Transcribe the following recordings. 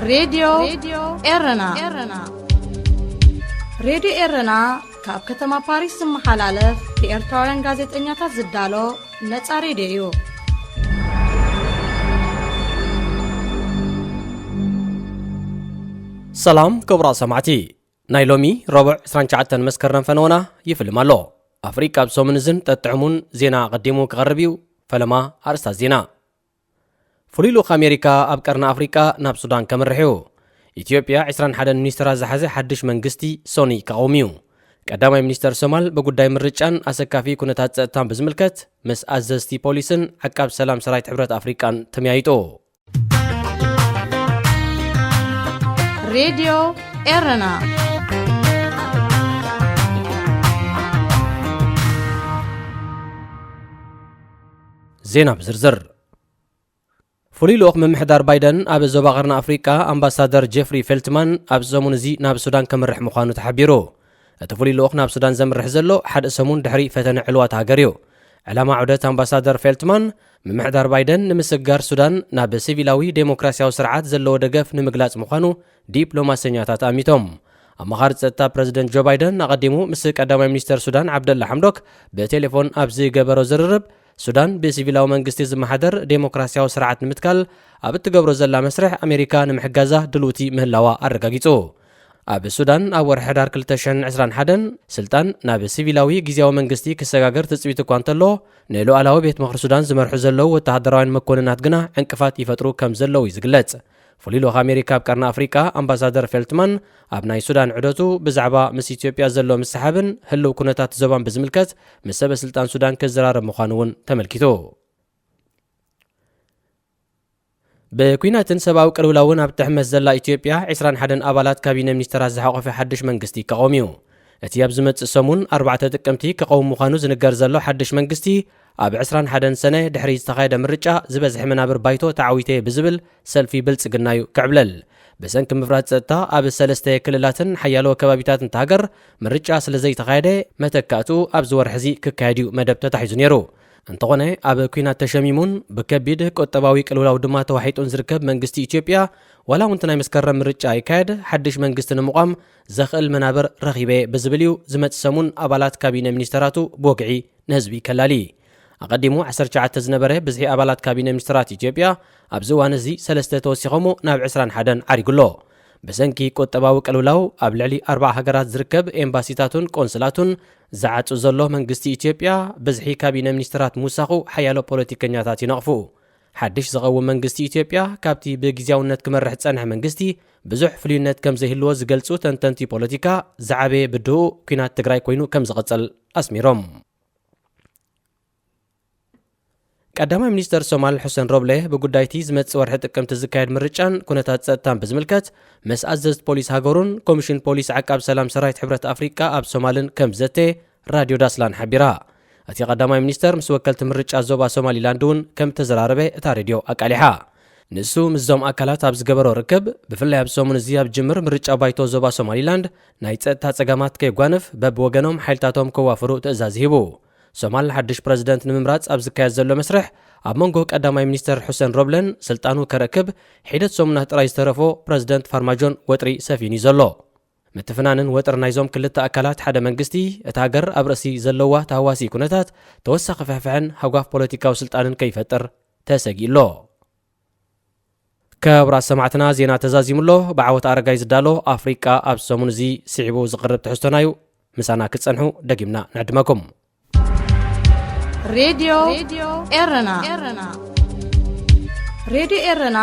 ሬድዮ ኤረና። ሬድዮ ኤረና ካብ ከተማ ፓሪስ ዝመሓላለፍ ብኤርትራውያን ጋዜጠኛታት ዝዳሎ ነጻ ሬድዮ እዩ። ሰላም ክቡራት ሰማዕቲ፣ ናይ ሎሚ ረቡዕ ዕስራን ትሽዓተን መስከረም ፈነወና ይፍልም ኣሎ። ኣፍሪቃ ኣብ ሰሙን እዝን ጠጥዕሙን ዜና ኣቐዲሙ ክቐርብ እዩ። ፈለማ ኣርእስታት ዜና። ፍሉይ ልኡኽ ኣሜሪካ ኣብ ቀርኒ ኣፍሪቃ ናብ ሱዳን ከምርሕ እዩ። ኢትዮጵያ ዕስራን ሓደን ሚኒስተራት ዝሓዘ ሓድሽ መንግስቲ ሶኒ ክቐውም እዩ። ቀዳማይ ሚኒስተር ሶማል ብጉዳይ ምርጫን ኣሰካፊ ኩነታት ጸጥታን ብዝምልከት ምስ ኣዘዝቲ ፖሊስን ዓቃብ ሰላም ሰራዊት ሕብረት ኣፍሪቃን ተመያይጡ። ሬድዮ ኤረና። ዜና ብዝርዝር። ፍሉይ ልኡኽ ምምሕዳር ባይደን ኣብ ዞባ ቀርኒ ኣፍሪቃ ኣምባሳደር ጄፍሪ ፌልትማን ኣብ ሰሙን እዚ ናብ ሱዳን ከምርሕ ምዃኑ ተሓቢሩ። እቲ ፍሉይ ልኡኽ ናብ ሱዳን ዘምርሕ ዘሎ ሓደ ሰሙን ድሕሪ ፈተነ ዕልዋ እታ ሃገር እዩ። ዕላማ ዑደት ኣምባሳደር ፌልትማን፣ ምምሕዳር ባይደን ንምስግጋር ሱዳን ናብ ሲቪላዊ ዴሞክራሲያዊ ስርዓት ዘለዎ ደገፍ ንምግላጽ ምዃኑ ዲፕሎማሰኛታት ኣሚቶም። ኣማኻሪ ጸጥታ ፕረዚደንት ጆ ባይደን ኣቐዲሙ ምስ ቀዳማይ ሚኒስተር ሱዳን ዓብደላ ሓምዶክ ብቴሌፎን ኣብ ዝገበሮ ዝርርብ፣ ሱዳን ብሲቪላዊ መንግስቲ ዝመሓደር ዴሞክራሲያዊ ስርዓት ንምትካል ኣብ እትገብሮ ዘላ መስርሕ ኣሜሪካ ንምሕጋዛ ድልውቲ ምህላዋ ኣረጋጊጹ። ኣብ ሱዳን ኣብ ወርሒ ሕዳር ክልተ ሽሕን ዕስራን ሓደን ስልጣን ናብ ሲቪላዊ ግዝያዊ መንግስቲ ክሰጋገር ትጽቢት እኳ እንተሎ፣ ንሉዓላዊ ቤት ምኽሪ ሱዳን ዝመርሑ ዘለዉ ወተሃደራውያን መኮንናት ግና ዕንቅፋት ይፈጥሩ ከም ዘለዉ እዩ ዝግለጽ። ፍሉይ ልኡኽ ኣሜሪካ ኣብ ቀርኒ ኣፍሪቃ ኣምባሳደር ፌልትማን ኣብ ናይ ሱዳን ዑደቱ ብዛዕባ ምስ ኢትዮጵያ ዘሎ ምስሓብን ህልው ኩነታት ዞባን ብዝምልከት ምስ ሰበ ስልጣን ሱዳን ክዘራረብ ምዃኑ እውን ተመልኪቱ። ብኲናትን ሰብኣዊ ቅልውላውን ኣብ ትሕመስ ዘላ ኢትዮጵያ ዕስራን ሓደን ኣባላት ካቢነ ሚኒስተራት ዝሓቖፈ ሓድሽ መንግስቲ ክቐውም እዩ። እቲ ኣብ ዝመጽእ ሰሙን ኣርባዕተ ጥቅምቲ ክቐውም ምዃኑ ዝንገር ዘሎ ሓድሽ መንግስቲ ኣብ ዕስራን ሓደን ሰነ ድሕሪ ዝተኻየደ ምርጫ ዝበዝሐ መናብር ባይቶ ተዓዊተ ብዝብል ሰልፊ ብልጽግና እዩ ክዕብለል። ብሰንኪ ምፍራስ ጸጥታ ኣብ ሰለስተ ክልላትን ሓያሎ ከባቢታትን እታ ሃገር ምርጫ ስለ ዘይተኻየደ፣ መተካእቱ ኣብዚ ወርሒ እዚ ክካየድ እዩ መደብ ተታሒዙ ነይሩ። እንተኾነ፣ ኣብ ኲናት ተሸሚሙን ብከቢድ ቁጠባዊ ቅልውላው ድማ ተዋሒጡን ዝርከብ መንግስቲ ኢትዮጵያ፣ ዋላ እውን እቲ ናይ መስከረም ምርጫ ይካየድ፣ ሓድሽ መንግስቲ ንምቋም ዘኽእል መናብር ረኺበ ብዝብል እዩ ዝመጽእ ሰሙን ኣባላት ካቢነ ሚኒስተራቱ ብወግዒ ንህዝቢ ከላሊ። ኣቐዲሙ ዓሰርተ ትሽዓተ ዝነበረ ብዝሒ ኣባላት ካቢነ ሚኒስተራት ኢትዮጵያ ኣብዚ እዋን እዚ ሰለስተ ተወሲኾሞ ናብ ዕስራን ሓደን ዓሪጉ ኣሎ። ብሰንኪ ቁጠባዊ ቅልውላው ኣብ ልዕሊ ኣርባዓ ሃገራት ዝርከብ ኤምባሲታቱን ቆንስላቱን ዝዓጹ ዘሎ መንግስቲ ኢትዮጵያ፣ ብዝሒ ካቢነ ሚኒስተራት ምውሳኹ ሓያሎ ፖለቲከኛታት ይነቕፉ። ሓድሽ ዝቐውም መንግስቲ ኢትዮጵያ ካብቲ ብግዝያውነት ክመርሕ ዝጸንሐ መንግስቲ ብዙሕ ፍልዩነት ከም ዘይህልዎ ዝገልጹ ተንተንቲ ፖለቲካ፣ ዝዓበየ ብድሆኡ ኲናት ትግራይ ኮይኑ ከም ዝቕጽል ኣስሚሮም። ቀዳማይ ሚኒስተር ሶማል ሑሰን ሮብለ ብጉዳይቲ ዝመጽእ ወርሒ ጥቅምቲ ዝካየድ ምርጫን ኩነታት ጸጥታን ብዝምልከት ምስ ኣዘዝቲ ፖሊስ ሃገሩን ኮሚሽን ፖሊስ ዓቃብ ሰላም ሰራዊት ሕብረት ኣፍሪቃ ኣብ ሶማልን ከም ዘተ ራድዮ ዳስላን ሓቢራ። እቲ ቀዳማይ ሚኒስተር ምስ ወከልቲ ምርጫ ዞባ ሶማሊላንድ እውን ከም ተዘራረበ እታ ሬድዮ ኣቃሊሓ። ንሱ ምስዞም ኣካላት ኣብ ዝገበሮ ርክብ፣ ብፍላይ ኣብ ሰሙን እዚ ኣብ ጅምር ምርጫ ባይቶ ዞባ ሶማሊላንድ ናይ ጸጥታ ጸገማት ከየጓንፍ በብወገኖም ሓይልታቶም ከዋፍሩ ትእዛዝ ሂቡ። ሶማል ሓድሽ ፕረዚደንት ንምምራጽ ኣብ ዝካየድ ዘሎ መስርሕ፣ ኣብ መንጎ ቀዳማይ ሚኒስተር ሑሰን ሮብለን ስልጣኑ ከረክብ ሒደት ሰሙናት ጥራይ ዝተረፎ ፕረዚደንት ፋርማጆን ወጥሪ ሰፊኑ እዩ ዘሎ። ምትፍናንን ወጥሪ ናይዞም ክልተ ኣካላት ሓደ መንግስቲ፣ እታ ሃገር ኣብ ርእሲ ዘለዋ ተሃዋሲ ኩነታት ተወሳኺ ፍሕፍሕን ሃጓፍ ፖለቲካዊ ስልጣንን ከይፈጥር ተሰጊኡ ኣሎ። ክቡራት ሰማዕትና፣ ዜና ተዛዚሙ ኣሎ። ብዓወት ኣረጋይ ዝዳሎ ኣፍሪቃ ኣብ ሰሙን እዚ ስዒቡ ዝቕርብ ትሕዝቶና እዩ። ምሳና ክትጸንሑ ደጊምና ንዕድመኩም። ሬድዮ ኤረና። ሬድዮ ኤረና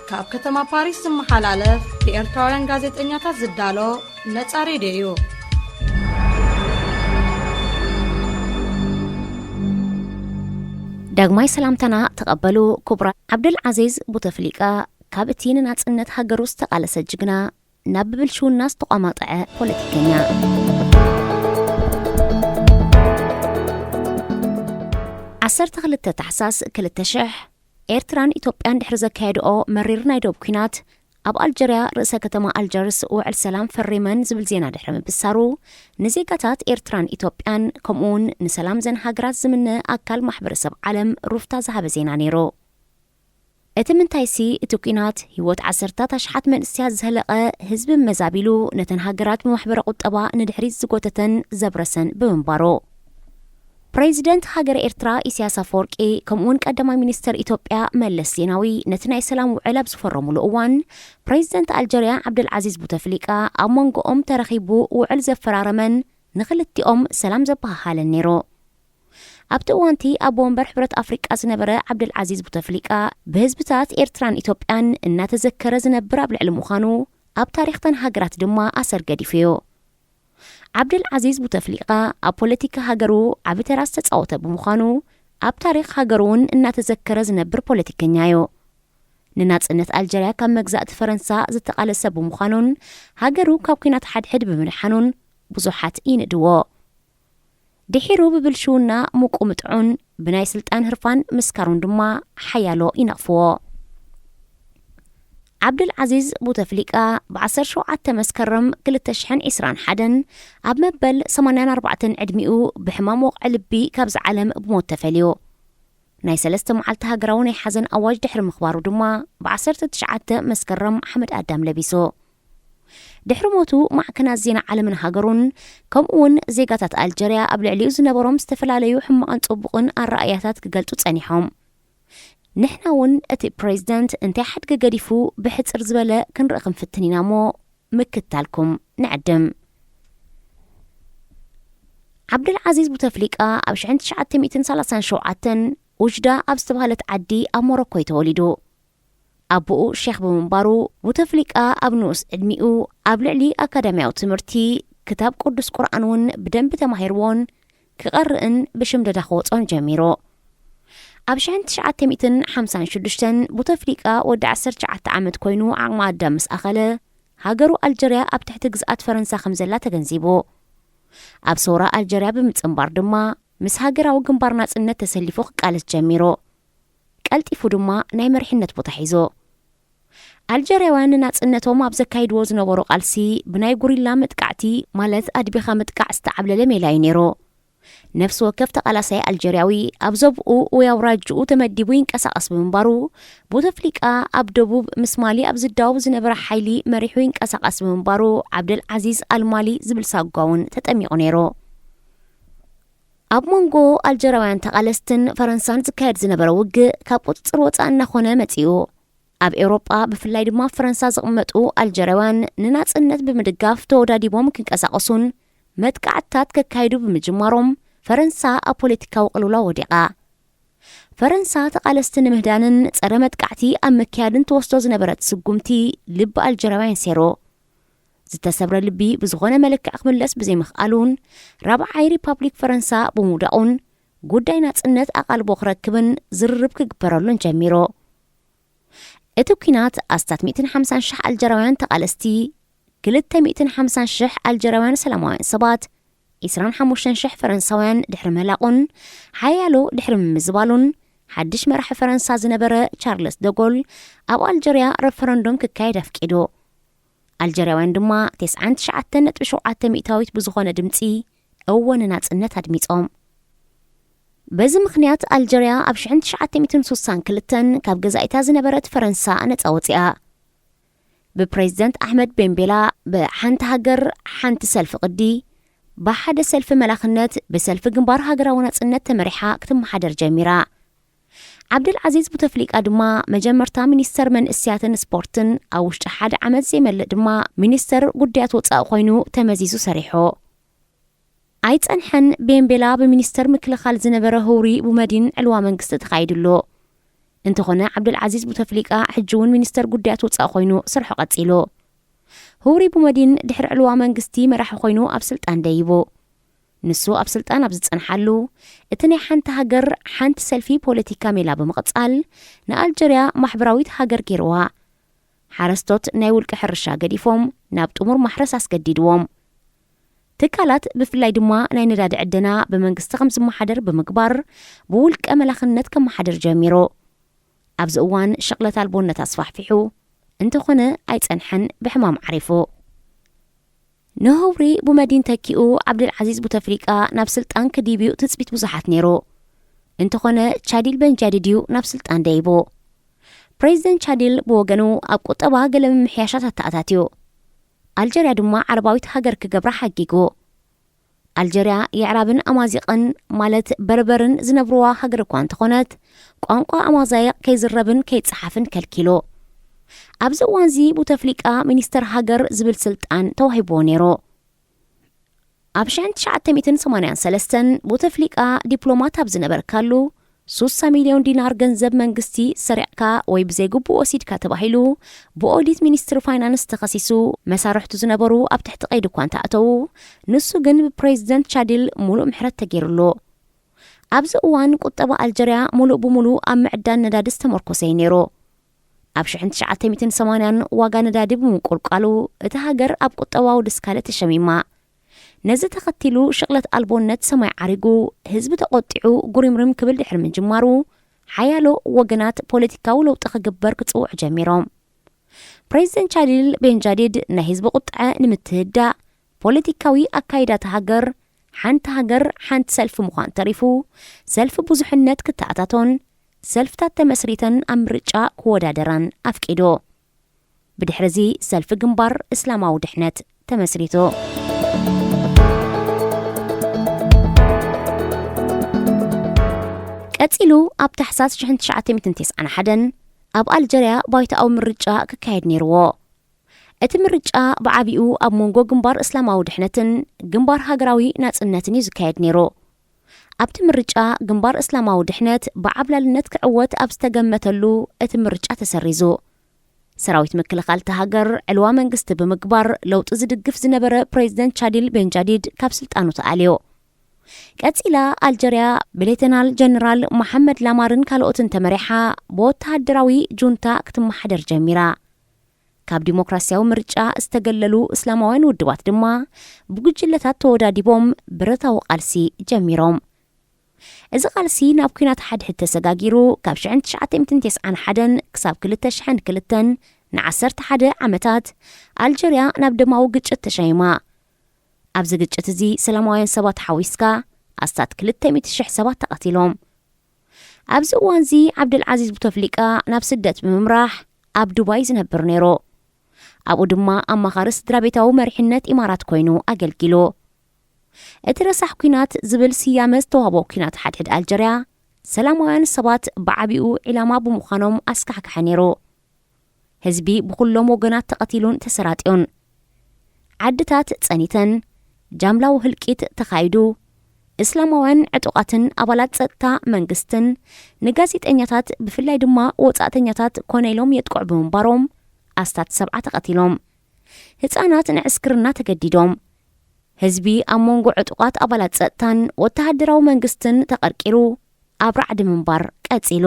ካብ ከተማ ፓሪስ ዝመሓላለፍ ብኤርትራውያን ጋዜጠኛታት ዝዳሎ ነጻ ሬድዮ እዩ። ዳግማይ ሰላምታና ተቐበሉ ክቡራት። ዓብደል ዓዚዝ ቡተፍሊቃ ካብ እቲ ንናጽነት ሃገሩ ዝተቓለሰ ጅግና ናብ ብብልሽውና ዝተቋማጠዐ ፖለቲከኛ። ዓሰርተ ክልተ ታሕሳስ ክልተ ሽሕ፣ ኤርትራን ኢትዮጵያን ድሕሪ ዘካየድኦ መሪር ናይ ዶብ ኲናት፣ ኣብ ኣልጀርያ ርእሰ ከተማ ኣልጀርስ ውዕል ሰላም ፈሪመን ዝብል ዜና ድሕሪ ምብሳሩ፣ ንዜጋታት ኤርትራን ኢትዮጵያን ከምኡውን ንሰላም ዘን ሃገራት ዝምነ ኣካል ማሕበረሰብ ዓለም ሩፍታ ዝሃበ ዜና ነይሩ። እቲ ምንታይሲ፣ እቲ ኲናት ህይወት ዓሰርታት ኣሽሓት መንእሰያት ዝህለቐ፣ ህዝቢ መዛቢሉ፣ ነተን ሃገራት ብማሕበረ ቁጠባ ንድሕሪት ዝጎተተን ዘብረሰን ብምንባሩ። ፕሬዚደንት ሃገረ ኤርትራ ኢሳያስ ኣፈወርቂ፣ ከምኡውን ቀዳማይ ሚኒስተር ኢትዮጵያ መለስ ዜናዊ ነቲ ናይ ሰላም ውዕል ኣብ ዝፈረሙሉ እዋን፣ ፕሬዚደንት ኣልጀርያ ዓብደልዓዚዝ ቡተፍሊቃ ኣብ መንጎኦም ተረኺቡ ውዕል ዘፈራረመን ንኽልቲኦም ሰላም ዘበሃሃለን ነይሩ። ኣብቲ እዋንቲ ኣቦ ወንበር ሕብረት ኣፍሪቃ ዝነበረ ዓብደልዓዚዝ ቡተፍሊቃ፣ ብህዝብታት ኤርትራን ኢትዮጵያን እናተዘከረ ዝነብር ኣብ ልዕሊ ምዃኑ፣ ኣብ ታሪኽተን ሃገራት ድማ ኣሰር ገዲፉ እዩ። ዓብደልዓዚዝ ቡተፍሊቃ ኣብ ፖለቲካ ሃገሩ ዓቢ ተራ ዝተጻወተ ብምዃኑ፣ ኣብ ታሪኽ ሃገሩ እውን እናተዘከረ ዝነብር ፖለቲከኛ እዩ። ንናጽነት ኣልጀርያ ካብ መግዛእቲ ፈረንሳ ዝተቓለሰ ብምዃኑን ሃገሩ ካብ ኲናት ሓድሕድ ብምድሓኑን ብዙሓት ይንእድዎ። ድሒሩ ብብልሽውና ምቁምጥዑን ብናይ ስልጣን ህርፋን ምስካሩን ድማ ሓያሎ ይነቕፍዎ። ዓብደልዓዚዝ ቡተፍሊቃ ብ ዓሰርተ ሸውዓተ መስከረም ክልተ ሽሕን ዕስራን ሓደን ኣብ መበል ሰማንያን ኣርባዕተን ዕድሚኡ ብሕማም ወቕዒ ልቢ ካብዚ ዓለም ብሞት ተፈልዩ። ናይ ሰለስተ መዓልቲ ሃገራዊ ናይ ሓዘን ኣዋጅ ድሕሪ ምኽባሩ ድማ ብ ዓሰርተ ትሽዓተ መስከረም ሓመድ ኣዳም ለቢሱ። ድሕሪ ሞቱ ማዕከናት ዜና ዓለምን ሃገሩን፣ ከምኡ እውን ዜጋታት ኣልጀርያ ኣብ ልዕሊኡ ዝነበሮም ዝተፈላለዩ ሕማቕን ጽቡቕን ኣረኣእያታት ክገልጹ ጸኒሖም። ንሕና እውን እቲ ፕሬዚደንት እንታይ ሓድጊ ገዲፉ ብሕጽር ዝበለ ክንርኢ ክንፍትን ኢና እሞ ምክታልኩም ንዕድም። ዓብደልዓዚዝ ቡተፍሊቃ ኣብ ሽሕን ትሽዓተ ሚእትን ሰላሳን ሸውዓተን ኡጅዳ ኣብ ዝተባህለት ዓዲ ኣብ ሞሮኮ እዩ ተወሊዱ። ኣቦኡ ሼኽ ብምንባሩ፣ ቡተፍሊቃ ኣብ ንኡስ ዕድሚኡ ኣብ ልዕሊ ኣካዳሚያዊ ትምህርቲ ክታብ ቅዱስ ቁርኣን እውን ብደንቢ ተማሂርዎን ክቐርእን ብሽምደዳ ክወጾን ጀሚሩ። ኣብ ሽሕን ትሽዓተ ሚእትን ሓምሳን ሽዱሽተን ቡተፍሊቃ ወዲ ዓሰርተ ትሽዓተ ዓመት ኮይኑ ዓቕሚ ኣዳም ምስ ኣኸለ፣ ሃገሩ ኣልጀርያ ኣብ ትሕቲ ግዝኣት ፈረንሳ ከም ዘላ ተገንዚቡ። ኣብ ሰውራ ኣልጀርያ ብምጽንባር ድማ ምስ ሃገራዊ ግንባር ናጽነት ተሰሊፉ ክቃለስ ጀሚሩ። ቀልጢፉ ድማ ናይ መሪሕነት ቦታ ሒዙ። ኣልጀርያውያን ንናጽነቶም ኣብ ዘካይድዎ ዝነበሩ ቃልሲ ብናይ ጉሪላ መጥቃዕቲ፣ ማለት ኣድቢኻ ምጥቃዕ ዝተዓብለለ ሜላ እዩ ነይሩ። ነፍሲ ወከፍ ተቓላሳይ ኣልጀርያዊ ኣብ ዞብኡ ወይ ኣውራጅኡ ተመዲቡ ይንቀሳቐስ ብምንባሩ፣ ቡተፍሊቃ ኣብ ደቡብ ምስ ማሊ ኣብ ዝዳወብ ዝነበረ ሓይሊ መሪሑ ይንቀሳቐስ ብምንባሩ፣ ዓብደል ዓዚዝ ኣልማሊ ዝብል ሳጓ እውን ተጠሚቑ ነይሩ። ኣብ መንጎ ኣልጀርያውያን ተቓለስትን ፈረንሳን ዝካየድ ዝነበረ ውግእ ካብ ቁጽጽር ወጻኢ እናኾነ መጺኡ። ኣብ ኤውሮጳ፣ ብፍላይ ድማ ኣብ ፈረንሳ ዝቕመጡ ኣልጀርያውያን ንናጽነት ብምድጋፍ ተወዳዲቦም ክንቀሳቐሱን መጥቃዕትታት ከካይዱ ብምጅማሮም፣ ፈረንሳ ኣብ ፖለቲካዊ ቅልውላው ወዲቓ። ፈረንሳ ተቓለስቲ ንምህዳንን ጸረ መጥቃዕቲ ኣብ ምክያድን ትወስዶ ዝነበረት ስጉምቲ ልቢ ኣልጀርያውያን ሰይሩ። ዝተሰብረ ልቢ ብዝኾነ መለክዕ ክምለስ ብዘይምኽኣሉን ራብዓይ ሪፓብሊክ ፈረንሳ ብምውዳቑን ጉዳይ ናጽነት ኣቓልቦ ክረክብን ዝርርብ ክግበረሉን ጀሚሩ። እቲ ኲናት ኣስታት ሚእትን ሓምሳን ሽሕ ኣልጀርያውያን ተቓለስቲ፣ ክልተ ሚእትን ሓምሳን ሽሕ ኣልጀርያውያን ሰላማውያን ሰባት፣ ዕስራን ሓሙሽተን ሽሕ ፈረንሳውያን ድሕሪ ምህላቑን ሓያሎ ድሕሪ ምምዝባሉን፣ ሓድሽ መራሒ ፈረንሳ ዝነበረ ቻርለስ ደጎል ኣብ ኣልጀርያ ረፈረንዶም ክካየድ ኣፍቂዱ። ኣልጀርያውያን ድማ ተስዓን ትሽዓተን ነጥቢ ሸውዓተ ሚእታዊት ብዝኾነ ድምጺ እወ ንናጽነት ኣድሚጾም። በዚ ምኽንያት ኣልጀርያ ኣብ ሽሕን ትሽዓተ ሚእትን ስሳን ክልተን ካብ ገዛኢታ ዝነበረት ፈረንሳ ነጻ ወጺኣ። ብፕሬዚደንት ኣሕመድ ቤንቤላ ብሓንቲ ሃገር ሓንቲ ሰልፊ ቅዲ፣ ብሓደ ሰልፊ መላኽነት ብሰልፊ ግንባር ሃገራዊ ናጽነት ተመሪሓ ክትመሓደር ጀሚራ። ዓብደል ዓዚዝ ቡተፍሊቃ ድማ መጀመርታ ሚኒስተር መንእስያትን ስፖርትን፣ ኣብ ውሽጢ ሓደ ዓመት ዘይመልእ ድማ ሚኒስተር ጉዳያት ወጻኢ ኮይኑ ተመዚዙ ሰሪሑ። ኣይጸንሐን፣ ቤንቤላ ብሚኒስተር ምክልኻል ዝነበረ ህውሪ ቡመዲን ዕልዋ መንግስቲ ተኻይድሉ። እንተኾነ ዓብደል ዓዚዝ ቡተፍሊቃ ሕጂ እውን ሚኒስተር ጉዳያት ወጻኢ ኮይኑ ስርሑ ቀጺሉ። ህውሪ ቡመዲን ድሕሪ ዕልዋ መንግስቲ መራሒ ኮይኑ ኣብ ስልጣን ደይቡ። ንሱ ኣብ ስልጣን ኣብ ዝጸንሓሉ፣ እቲ ናይ ሓንቲ ሃገር ሓንቲ ሰልፊ ፖለቲካ ሜላ ብምቕጻል፣ ንኣልጀርያ ማሕበራዊት ሃገር ገይርዋ። ሓረስቶት ናይ ውልቂ ሕርሻ ገዲፎም ናብ ጥሙር ማሕረስ ኣስገዲድዎም። ትካላት፣ ብፍላይ ድማ ናይ ነዳዲ ዕደና ብመንግስቲ ከም ዝመሓደር ብምግባር፣ ብውልቀ መላኽነት ከመሓድር ጀሚሩ። ኣብዚ እዋን ሽቕለት ኣልቦነት ኣስፋሕፊሑ፣ እንተኾነ ኣይጸንሐን፣ ብሕማም ዓሪፉ። ንህውሪ ቡመዲን ተኪኡ ዓብደል ዓዚዝ ቡተፍሊቃ ናብ ስልጣን ክድይብ እዩ ትጽቢት ብዙሓት ነይሩ። እንተኾነ ቻዲል በንጃዲድ እዩ ናብ ስልጣን ደይቡ። ፕሬዚደንት ቻዲል ብወገኑ ኣብ ቁጠባ ገለ ምምሕያሻት ኣተኣታትዩ። ኣልጀርያ ድማ ዓረባዊት ሃገር ክገብራ ሓጊጉ። ኣልጀርያ የዕራብን ኣማዚቕን ማለት በርበርን ዝነብርዋ ሃገር እኳ እንተኾነት፣ ቋንቋ ኣማዛይቕ ከይዝረብን ከይጸሓፍን ከልኪሉ። ኣብዚ እዋንዚ ቡተፍሊቃ ሚኒስተር ሃገር ዝብል ስልጣን ተዋሂብዎ ነይሩ። ኣብ ሽሕን ትሽዓተ ሚእትን ሰማንያን ሰለስተን ቡተፍሊቃ ዲፕሎማት ኣብ ዝነበርካሉ፣ ሱሳ ሚልዮን ዲናር ገንዘብ መንግስቲ ሰሪቕካ ወይ ብዘይግቡእ ወሲድካ ተባሂሉ ብኦዲት ሚኒስትሪ ፋይናንስ ተኸሲሱ፣ መሳርሕቱ ዝነበሩ ኣብ ትሕቲ ቀይዲ እኳ እንተኣተዉ፣ ንሱ ግን ብፕሬዚደንት ቻዲል ሙሉእ ምሕረት ተገይሩሉ። ኣብዚ እዋን ቁጠባ ኣልጀርያ ሙሉእ ብሙሉእ ኣብ ምዕዳን ነዳዲ ዝተመርኮሰ እዩ ነይሩ። ኣብ ሽሕን ትሽዓተ ሚእትን ሰማንያን ዋጋ ነዳዲ ብምቁልቋሉ፣ እታ ሃገር ኣብ ቁጠባዊ ድስካለ ተሸሚማ። ነዚ ተኸቲሉ ሽቕለት ኣልቦነት ሰማይ ዓሪጉ፣ ህዝቢ ተቖጢዑ ጉሪምሪም ክብል ድሕሪ ምጅማሩ፣ ሓያሎ ወገናት ፖለቲካዊ ለውጢ ክግበር ክጽውዑ ጀሚሮም። ፕሬዚደንት ቻዲል ቤንጃዲድ ናይ ህዝቢ ቁጥዐ ንምትህዳእ፣ ፖለቲካዊ ኣካይዳ እታ ሃገር፣ ሓንቲ ሃገር ሓንቲ ሰልፊ ምዃን ተሪፉ፣ ሰልፊ ብዙሕነት ክተኣታቶን ሰልፍታት ተመስሪተን ኣብ ምርጫ ክወዳደራን ኣፍቂዱ። ብድሕርዚ ሰልፊ ግንባር እስላማዊ ድሕነት ተመስሪቱ። ቀጺሉ ኣብ ታሕሳስ ሽሕን ትሽዓተ ሚእትን ተስዓን ሓደን ኣብ ኣልጀርያ ባይቶኣዊ ምርጫ ክካየድ ነይርዎ። እቲ ምርጫ ብዓቢኡ ኣብ መንጎ ግንባር እስላማዊ ድሕነትን ግንባር ሃገራዊ ናጽነትን እዩ ዝካየድ ነይሩ። ኣብቲ ምርጫ ግንባር እስላማዊ ድሕነት ብዓብላልነት ክዕወት ኣብ ዝተገመተሉ እቲ ምርጫ ተሰሪዙ። ሰራዊት ምክልኻል እታ ሃገር ዕልዋ መንግስቲ ብምግባር ለውጢ ዝድግፍ ዝነበረ ፕሬዚደንት ቻዲል ቤንጃዲድ ካብ ስልጣኑ ተኣልዮ። ቀጺላ ኣልጀርያ ብሌተናል ጀነራል መሓመድ ላማርን ካልኦትን ተመሪሓ ብወተሃደራዊ ጁንታ ክትመሓደር ጀሚራ። ካብ ዲሞክራሲያዊ ምርጫ ዝተገለሉ እስላማውያን ውድባት ድማ ብጉጅለታት ተወዳዲቦም ብረታዊ ቃልሲ ጀሚሮም። እዚ ቃልሲ ናብ ኲናት ሓድሕድ ተሰጋጊሩ፣ ካብ ሽሕን ትሽዓተ ሚእትን ተስዓን ሓደን ክሳብ ክልተ ሽሕን ክልተን ንዓሰርተ ሓደ ዓመታት ኣልጀርያ ናብ ደማዊ ግጭት ተሸይማ። ኣብዚ ግጭት እዚ ሰላማውያን ሰባት ሓዊስካ ኣስታት ክልተ ሚእቲ ሽሕ ሰባት ተቐቲሎም። ኣብዚ እዋንዚ ዓብደልዓዚዝ ቡተፍሊቃ ናብ ስደት ብምምራሕ ኣብ ዱባይ ዝነብር ነይሩ። ኣብኡ ድማ ኣማኻሪ ስድራ ቤታዊ መሪሕነት ኢማራት ኮይኑ ኣገልጊሉ። እቲ ረሳሕ ኲናት ዝብል ስያመ ዝተዋህቦ ኲናት ሓድሕድ ኣልጀርያ፣ ሰላማውያን ሰባት ብዓቢኡ ዒላማ ብምዃኖም ኣስካሕካሒ ነይሩ። ህዝቢ ብኹሎም ወገናት ተቐቲሉን ተሰራጥዮን። ዓድታት ጸኒተን፣ ጃምላዊ ህልቂት ተኻይዱ። እስላማውያን ዕጡቓትን ኣባላት ጸጥታ መንግስትን ንጋዜጠኛታት፣ ብፍላይ ድማ ወጻእተኛታት ኮነ ኢሎም የጥቅዑ ብምንባሮም፣ ኣስታት ሰብዓ ተቐቲሎም። ህጻናት ንዕስክርና ተገዲዶም። ህዝቢ ኣብ መንጎ ዕጡቓት ኣባላት ጸጥታን ወተሃደራዊ መንግስትን ተቐርቂሩ ኣብ ራዕዲ ምንባር ቀጺሉ።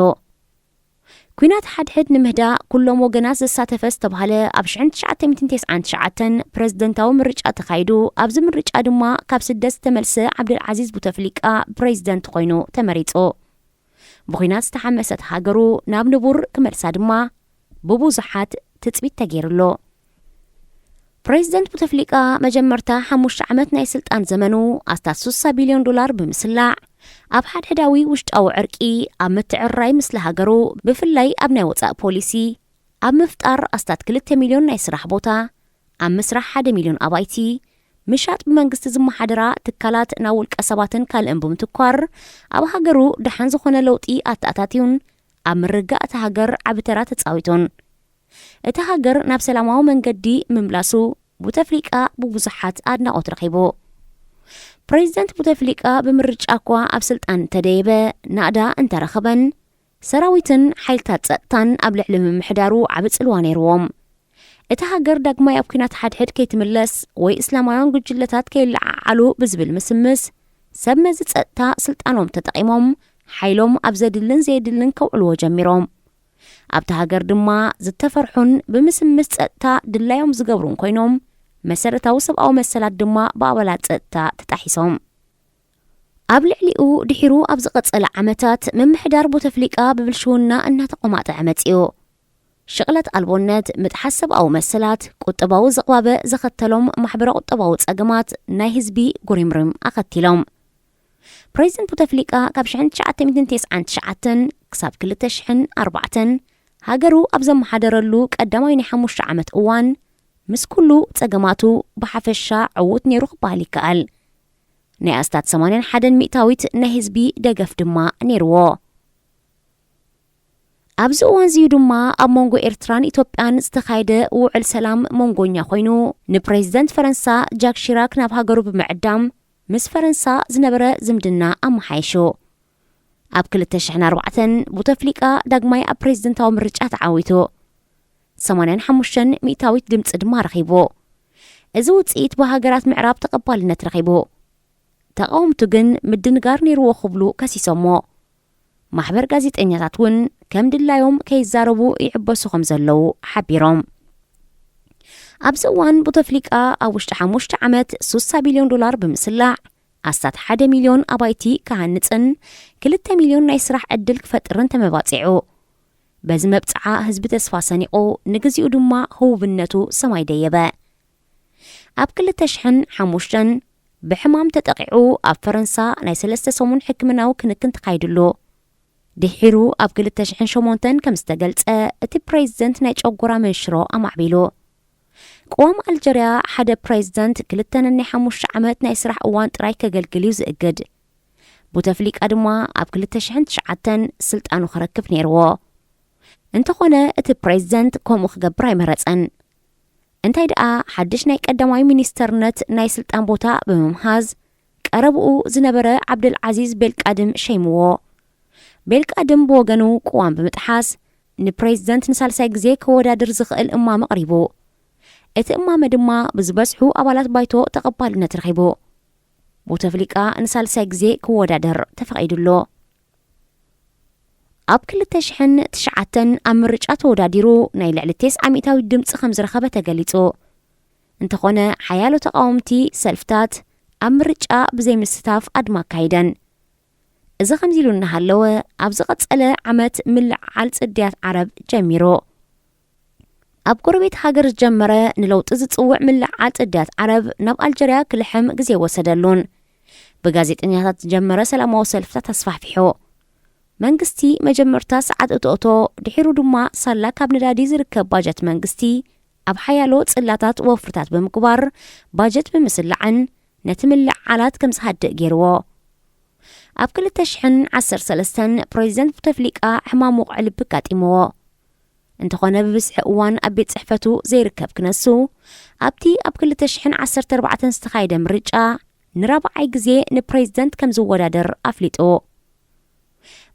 ኲናት ሓድሕድ ንምህዳእ ኩሎም ወገናት ዘሳተፈ ዝተባህለ ኣብ ሽሕን ትሽዓተ ሚእትን ተስዓን ትሽዓተን ፕሬዝደንታዊ ምርጫ ተኻይዱ። ኣብዚ ምርጫ ድማ ካብ ስደት ዝተመልሰ ዓብደልዓዚዝ ቡተፍሊቃ ፕሬዝደንት ኮይኑ ተመሪጹ። ብኲናት ዝተሓመሰት ሃገሩ ናብ ንቡር ክመልሳ ድማ ብብዙሓት ትጽቢት ተገይሩሉ። ፕሬዝደንት ቡተፍሊቃ መጀመርታ ሓሙሽተ ዓመት ናይ ስልጣን ዘመኑ ኣስታት ሱሳ ቢልዮን ዶላር ብምስላዕ፣ ኣብ ሓድሕዳዊ ውሽጣዊ ዕርቂ፣ ኣብ ምትዕርራይ ምስሊ ሃገሩ፣ ብፍላይ ኣብ ናይ ወጻኢ ፖሊሲ፣ ኣብ ምፍጣር ኣስታት ክልተ ሚልዮን ናይ ስራሕ ቦታ፣ ኣብ ምስራሕ ሓደ ሚልዮን ኣባይቲ፣ ምሻጥ ብመንግስቲ ዝመሓደራ ትካላት ናብ ውልቀ ሰባትን ካልእን ብምትኳር፣ ኣብ ሃገሩ ደሓን ዝኾነ ለውጢ ኣተኣታትዩን ኣብ ምርግጋእ እታ ሃገር ዓቢ ተራ ተጻዊቱን። እታ ሃገር ናብ ሰላማዊ መንገዲ ምምላሱ ቡተፍሊቃ ብብዙሓት ኣድናቖት ረኺቡ። ፕሬዝደንት ቡተፍሊቃ ብምርጫ እኳ ኣብ ስልጣን እንተደየበ፣ ናእዳ እንተረኸበን፣ ሰራዊትን ሓይልታት ጸጥታን ኣብ ልዕሊ ምምሕዳሩ ዓቢ ጽልዋ ነይርዎም። እታ ሃገር ዳግማይ ኣብ ኲናት ሓድሕድ ከይትምለስ ወይ እስላማውያን ጉጅለታት ከይለዓዓሉ ብዝብል ምስምስ፣ ሰብ መዚ ጸጥታ ስልጣኖም ተጠቒሞም፣ ሓይሎም ኣብ ዘድልን ዘየድልን ከውዕልዎ ጀሚሮም። ኣብታ ሃገር ድማ ዝተፈርሑን ብምስምስ ጸጥታ ድላዮም ዝገብሩን ኮይኖም፣ መሰረታዊ ሰብኣዊ መሰላት ድማ ብኣባላት ጸጥታ ተጣሒሶም። ኣብ ልዕሊኡ ድሒሩ ኣብ ዝቐጸለ ዓመታት፣ ምምሕዳር ቦተፍሊቃ ብብልሽውና እናተቆማጠዐ መጺኡ። ሽቕለት ኣልቦነት፣ ምጥሓስ ሰብኣዊ መሰላት፣ ቁጠባዊ ዝቕባበ ዘኸተሎም ማሕበረ ቁጠባዊ ጸገማት ናይ ህዝቢ ጉሪምሪም ኣኸቲሎም። ፕሬዚደንት ቡተፍሊቃ ካብ ሽሕን ትሽዓተ ሚእትን ተስዓን ትሽዓተን ክሳብ ክልተ ሽሕን ኣርባዕተን ሃገሩ ኣብ ዘመሓደረሉ ቀዳማይ ናይ ሓሙሽተ ዓመት እዋን፣ ምስ ኩሉ ጸገማቱ፣ ብሓፈሻ ዕዉት ነይሩ ክበሃል ይከኣል። ናይ ኣስታት ሰማንያን ሓደን ሚእታዊት ናይ ህዝቢ ደገፍ ድማ ነይርዎ። ኣብዚ እዋን እዚ'ዩ ድማ ኣብ መንጎ ኤርትራን ኢትዮጵያን ዝተኻየደ ውዕል ሰላም መንጎኛ ኮይኑ፣ ንፕሬዚደንት ፈረንሳ ጃክ ሺራክ ናብ ሃገሩ ብምዕዳም፣ ምስ ፈረንሳ ዝነበረ ዝምድና ኣመሓይሹ። ኣብ ክልተ ሽሕን ኣርባዕተን ቡተፍሊቃ ዳግማይ ኣብ ፕሬዚደንታዊ ምርጫ ተዓዊቱ። ሰማንያን ሓሙሽተን ሚእታዊት ድምጺ ድማ ረኺቡ። እዚ ውጽኢት ብሃገራት ምዕራብ ተቐባልነት ረኺቡ። ተቓወምቱ ግን ምድንጋር ነይርዎ ክብሉ ከሲሶሞ። ማሕበር ጋዜጠኛታት እውን ከም ድላዮም ከይዛረቡ ይዕበሱ ከም ዘለዉ ሓቢሮም። ኣብዚ እዋን ቡተፍሊቃ ኣብ ውሽጢ ሓሙሽተ ዓመት ሱሳ ቢልዮን ዶላር ብምስላዕ፣ ኣስታት ሓደ ሚልዮን ኣባይቲ ክሃንጽን ክልተ ሚልዮን ናይ ስራሕ ዕድል ክፈጥርን ተመባጺዑ። በዚ መብጽዓ ህዝቢ ተስፋ ሰኒቑ፣ ንግዚኡ ድማ ህውብነቱ ሰማይ ደየበ። ኣብ ክልተ ሽሕን ሓሙሽተን ብሕማም ተጠቒዑ ኣብ ፈረንሳ ናይ ሰለስተ ሰሙን ሕክምናዊ ክንክን ተኻይድሉ። ድሒሩ ኣብ ክልተ ሽሕን ሸሞንተን ከም ዝተገልጸ፣ እቲ ፕሬዚደንት ናይ ጨጎራ መንሽሮ ኣማዕቢሉ። ቅዋም ኣልጀርያ ሓደ ፕሬዚደንት ክልተ ነናይ ሓሙሽተ ዓመት ናይ ስራሕ እዋን ጥራይ ከገልግል እዩ ዝእግድ። ቡተፍሊቃ ድማ ኣብ ክልተ ሽሕን ትሽዓተን ስልጣኑ ክረክብ ነይርዎ። እንተኾነ እቲ ፕሬዚደንት ከምኡ ክገብር ኣይመረጸን። እንታይ ደኣ ሓድሽ ናይ ቀዳማዊ ሚኒስተርነት ናይ ስልጣን ቦታ ብምምሃዝ ቀረብኡ ዝነበረ ዓብደልዓዚዝ ቤልቃድም ሸይምዎ። ቤልቃድም ብወገኑ ቅዋም ብምጥሓስ ንፕሬዚደንት ንሳልሳይ ግዜ ክወዳደር ዝኽእል እማመ ኣቕሪቡ። እቲ እማመ ድማ ብዝበዝሑ ኣባላት ባይቶ ተቐባልነት ረኺቡ። ቡተፍሊቃ ንሳልሳይ ግዜ ክወዳደር ተፈቒዱሉ። ኣብ ክልተ ሽሕን ትሽዓተን ኣብ ምርጫ ተወዳዲሩ ናይ ልዕሊ ተስዓ ሚእታዊት ድምጺ ከም ዝረኸበ ተገሊጹ። እንተኾነ ሓያሎ ተቓወምቲ ሰልፍታት ኣብ ምርጫ ብዘይምስታፍ ኣድማ ኣካይደን። እዚ ከምዚ ኢሉ እናሃለወ ኣብ ዝቐጸለ ዓመት ምልዕዓል ጽድያት ዓረብ ጀሚሩ። ኣብ ጎረቤት ሃገር ዝጀመረ ንለውጢ ዝጽውዕ ምልዕዓል ጽድያት ዓረብ ናብ ኣልጀርያ ክልሕም ግዜ ወሰደሉን ብጋዜጠኛታት ዝጀመረ ሰላማዊ ሰልፍታት ኣስፋሕፊሑ። መንግስቲ መጀመርታ ሰዓት እቶእቶ፣ ድሒሩ ድማ ሳላ ካብ ነዳዲ ዝርከብ ባጀት መንግስቲ ኣብ ሓያሎ ጽላታት ወፍርታት ብምግባር ባጀት ብምስላዕን ነቲ ምልዕዓላት ከም ዝሃድእ ገይርዎ። ኣብ ክልተ ሽሕን ዓሰርተ ሰለስተን ፕሬዚደንት ቡተፍሊቃ ሕማም ወቕዒ ልቢ ኣጋጢምዎ። እንተኾነ ብብዝሒ እዋን ኣብ ቤት ጽሕፈቱ ዘይርከብ ክነሱ፣ ኣብቲ ኣብ ክልተ ሽሕን ዓሰርተ ኣርባዕተን ዝተኻየደ ምርጫ ንራብዓይ ግዜ ንፕሬዚደንት ከም ዝወዳደር ኣፍሊጡ።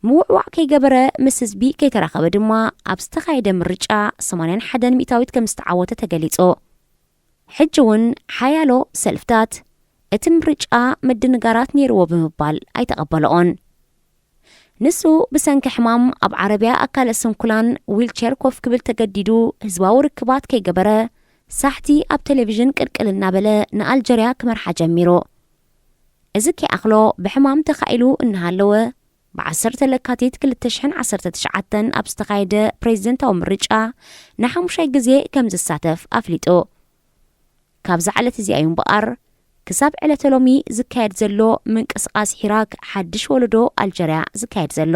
ምውዕዋዕ ከይገበረ ምስ ህዝቢ ከይተራኸበ ድማ ኣብ ዝተኻየደ ምርጫ ሰማንያን ሓደን ሚእታዊት ከም ዝተዓወተ ተገሊጹ። ሕጂ እውን ሓያሎ ሰልፍታት እቲ ምርጫ ምድንጋራት ነይርዎ ብምባል ኣይተቐበለኦን። ንሱ ብሰንኪ ሕማም ኣብ ዓረብያ ኣካለ ስንኩላን ዊልቸር ኮፍ ክብል ተገዲዱ ህዝባዊ ርክባት ከይገበረ ሳሕቲ ኣብ ቴሌቪዥን ቅልቅል እናበለ ንኣልጀርያ ክመርሓ ጀሚሩ። እዚ ከይኣኽሎ ብሕማም ተኻኢሉ እናሃለወ ብዓሰርተ ለካቲት ክልተ ሽሕን ዓሰርተ ትሽዓተን ኣብ ዝተኻየደ ፕሬዚደንታዊ ምርጫ ንሓሙሻይ ግዜ ከም ዝሳተፍ ኣፍሊጡ። ካብዛ ዕለት እዚኣ እዩ እምበኣር ክሳብ ዕለተ ሎሚ ዝካየድ ዘሎ ምንቅስቓስ ሒራክ ሓድሽ ወለዶ ኣልጀርያ ዝካየድ ዘሎ።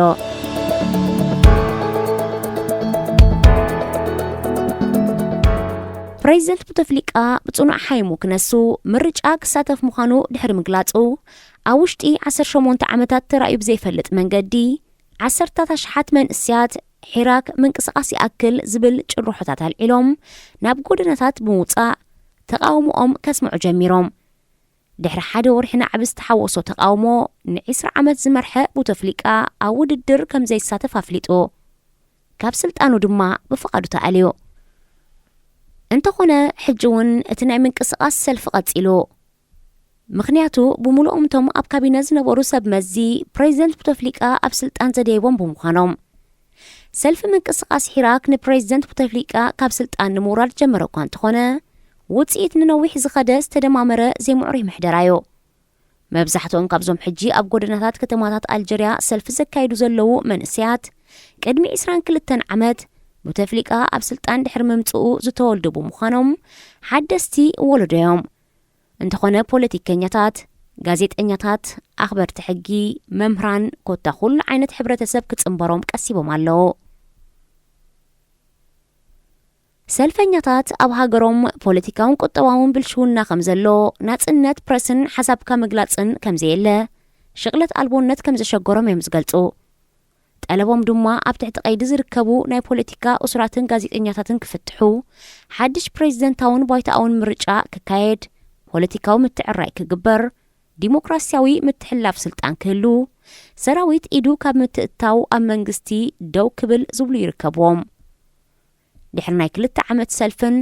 ፕሬዚደንት ቡተፍሊቃ ብጽኑዕ ሓይሙ ክነሱ ምርጫ ክሳተፍ ምዃኑ ድሕሪ ምግላጹ፣ ኣብ ውሽጢ ዓሰርተ ሸሞንተ ዓመታት ተራእዩ ብዘይፈልጥ መንገዲ ዓሰርታት ኣሽሓት መንእስያት ሒራክ ምንቅስቓስ ይኣክል ዝብል ጭርሖታት ኣልዒሎም ናብ ጎደናታት ብምውጻእ ተቓውሞኦም ከስምዑ ጀሚሮም። ድሕሪ ሓደ ወርሒ ናዕቢ ዝተሓወሶ ተቓውሞ፣ ንዒስራ ዓመት ዝመርሐ ቡተፍሊቃ ኣብ ውድድር ከም ዘይሳተፍ ኣፍሊጡ። ካብ ስልጣኑ ድማ ብፍቓዱ ተኣልዩ። እንተኾነ፣ ሕጂ እውን እቲ ናይ ምንቅስቓስ ሰልፊ ቀጺሉ። ምኽንያቱ፣ ብምሉኦም እቶም ኣብ ካቢነ ዝነበሩ ሰብ መዚ ፕሬዚደንት ቡተፍሊቃ ኣብ ስልጣን ዘደየቦም ብምዃኖም። ሰልፊ ምንቅስቓስ ሒራክ ንፕሬዚደንት ቡተፍሊቃ ካብ ስልጣን ንምውራድ ጀመረ እኳ እንተኾነ፣ ውጽኢት ንነዊሕ ዝኸደ ዝተደማመረ ዘይምዕሩይ ምሕደራ'ዩ። መብዛሕትኦም ካብዞም ሕጂ ኣብ ጎደናታት ከተማታት ኣልጀርያ ሰልፊ ዘካይዱ ዘለዉ መንእሰያት፣ ቅድሚ ዕስራን ክልተን ዓመት ቡተፍሊቃ ኣብ ስልጣን ድሕሪ ምምጽኡ ዝተወልዱ ብምዃኖም፣ ሓደስቲ ወለዶ እዮም። እንተኾነ፣ ፖለቲከኛታት፣ ጋዜጠኛታት፣ ኣኽበርቲ ሕጊ፣ መምህራን፣ ኮታ ኩሉ ዓይነት ሕብረተሰብ ክጽንበሮም ቀሲቦም ኣለዉ። ሰልፈኛታት ኣብ ሃገሮም ፖለቲካውን ቁጠባውን ብልሽውና ከም ዘሎ፣ ናጽነት ፕረስን ሓሳብካ ምግላጽን ከም ዘየለ፣ ሽቕለት ኣልቦነት ከም ዘሸገሮም እዮም ዝገልጹ። ጠለቦም ድማ ኣብ ትሕቲ ቀይዲ ዝርከቡ ናይ ፖለቲካ እሱራትን ጋዜጠኛታትን ክፍትሑ፣ ሓድሽ ፕሬዝደንታውን ባይቶኣውን ምርጫ ክካየድ፣ ፖለቲካዊ ምትዕርራይ ክግበር፣ ዲሞክራሲያዊ ምትሕልላፍ ስልጣን ክህሉ፣ ሰራዊት ኢዱ ካብ ምትእትታው ኣብ መንግስቲ ደው ክብል ዝብሉ ይርከብዎም። ድሕሪ ናይ ክልተ ዓመት ሰልፍን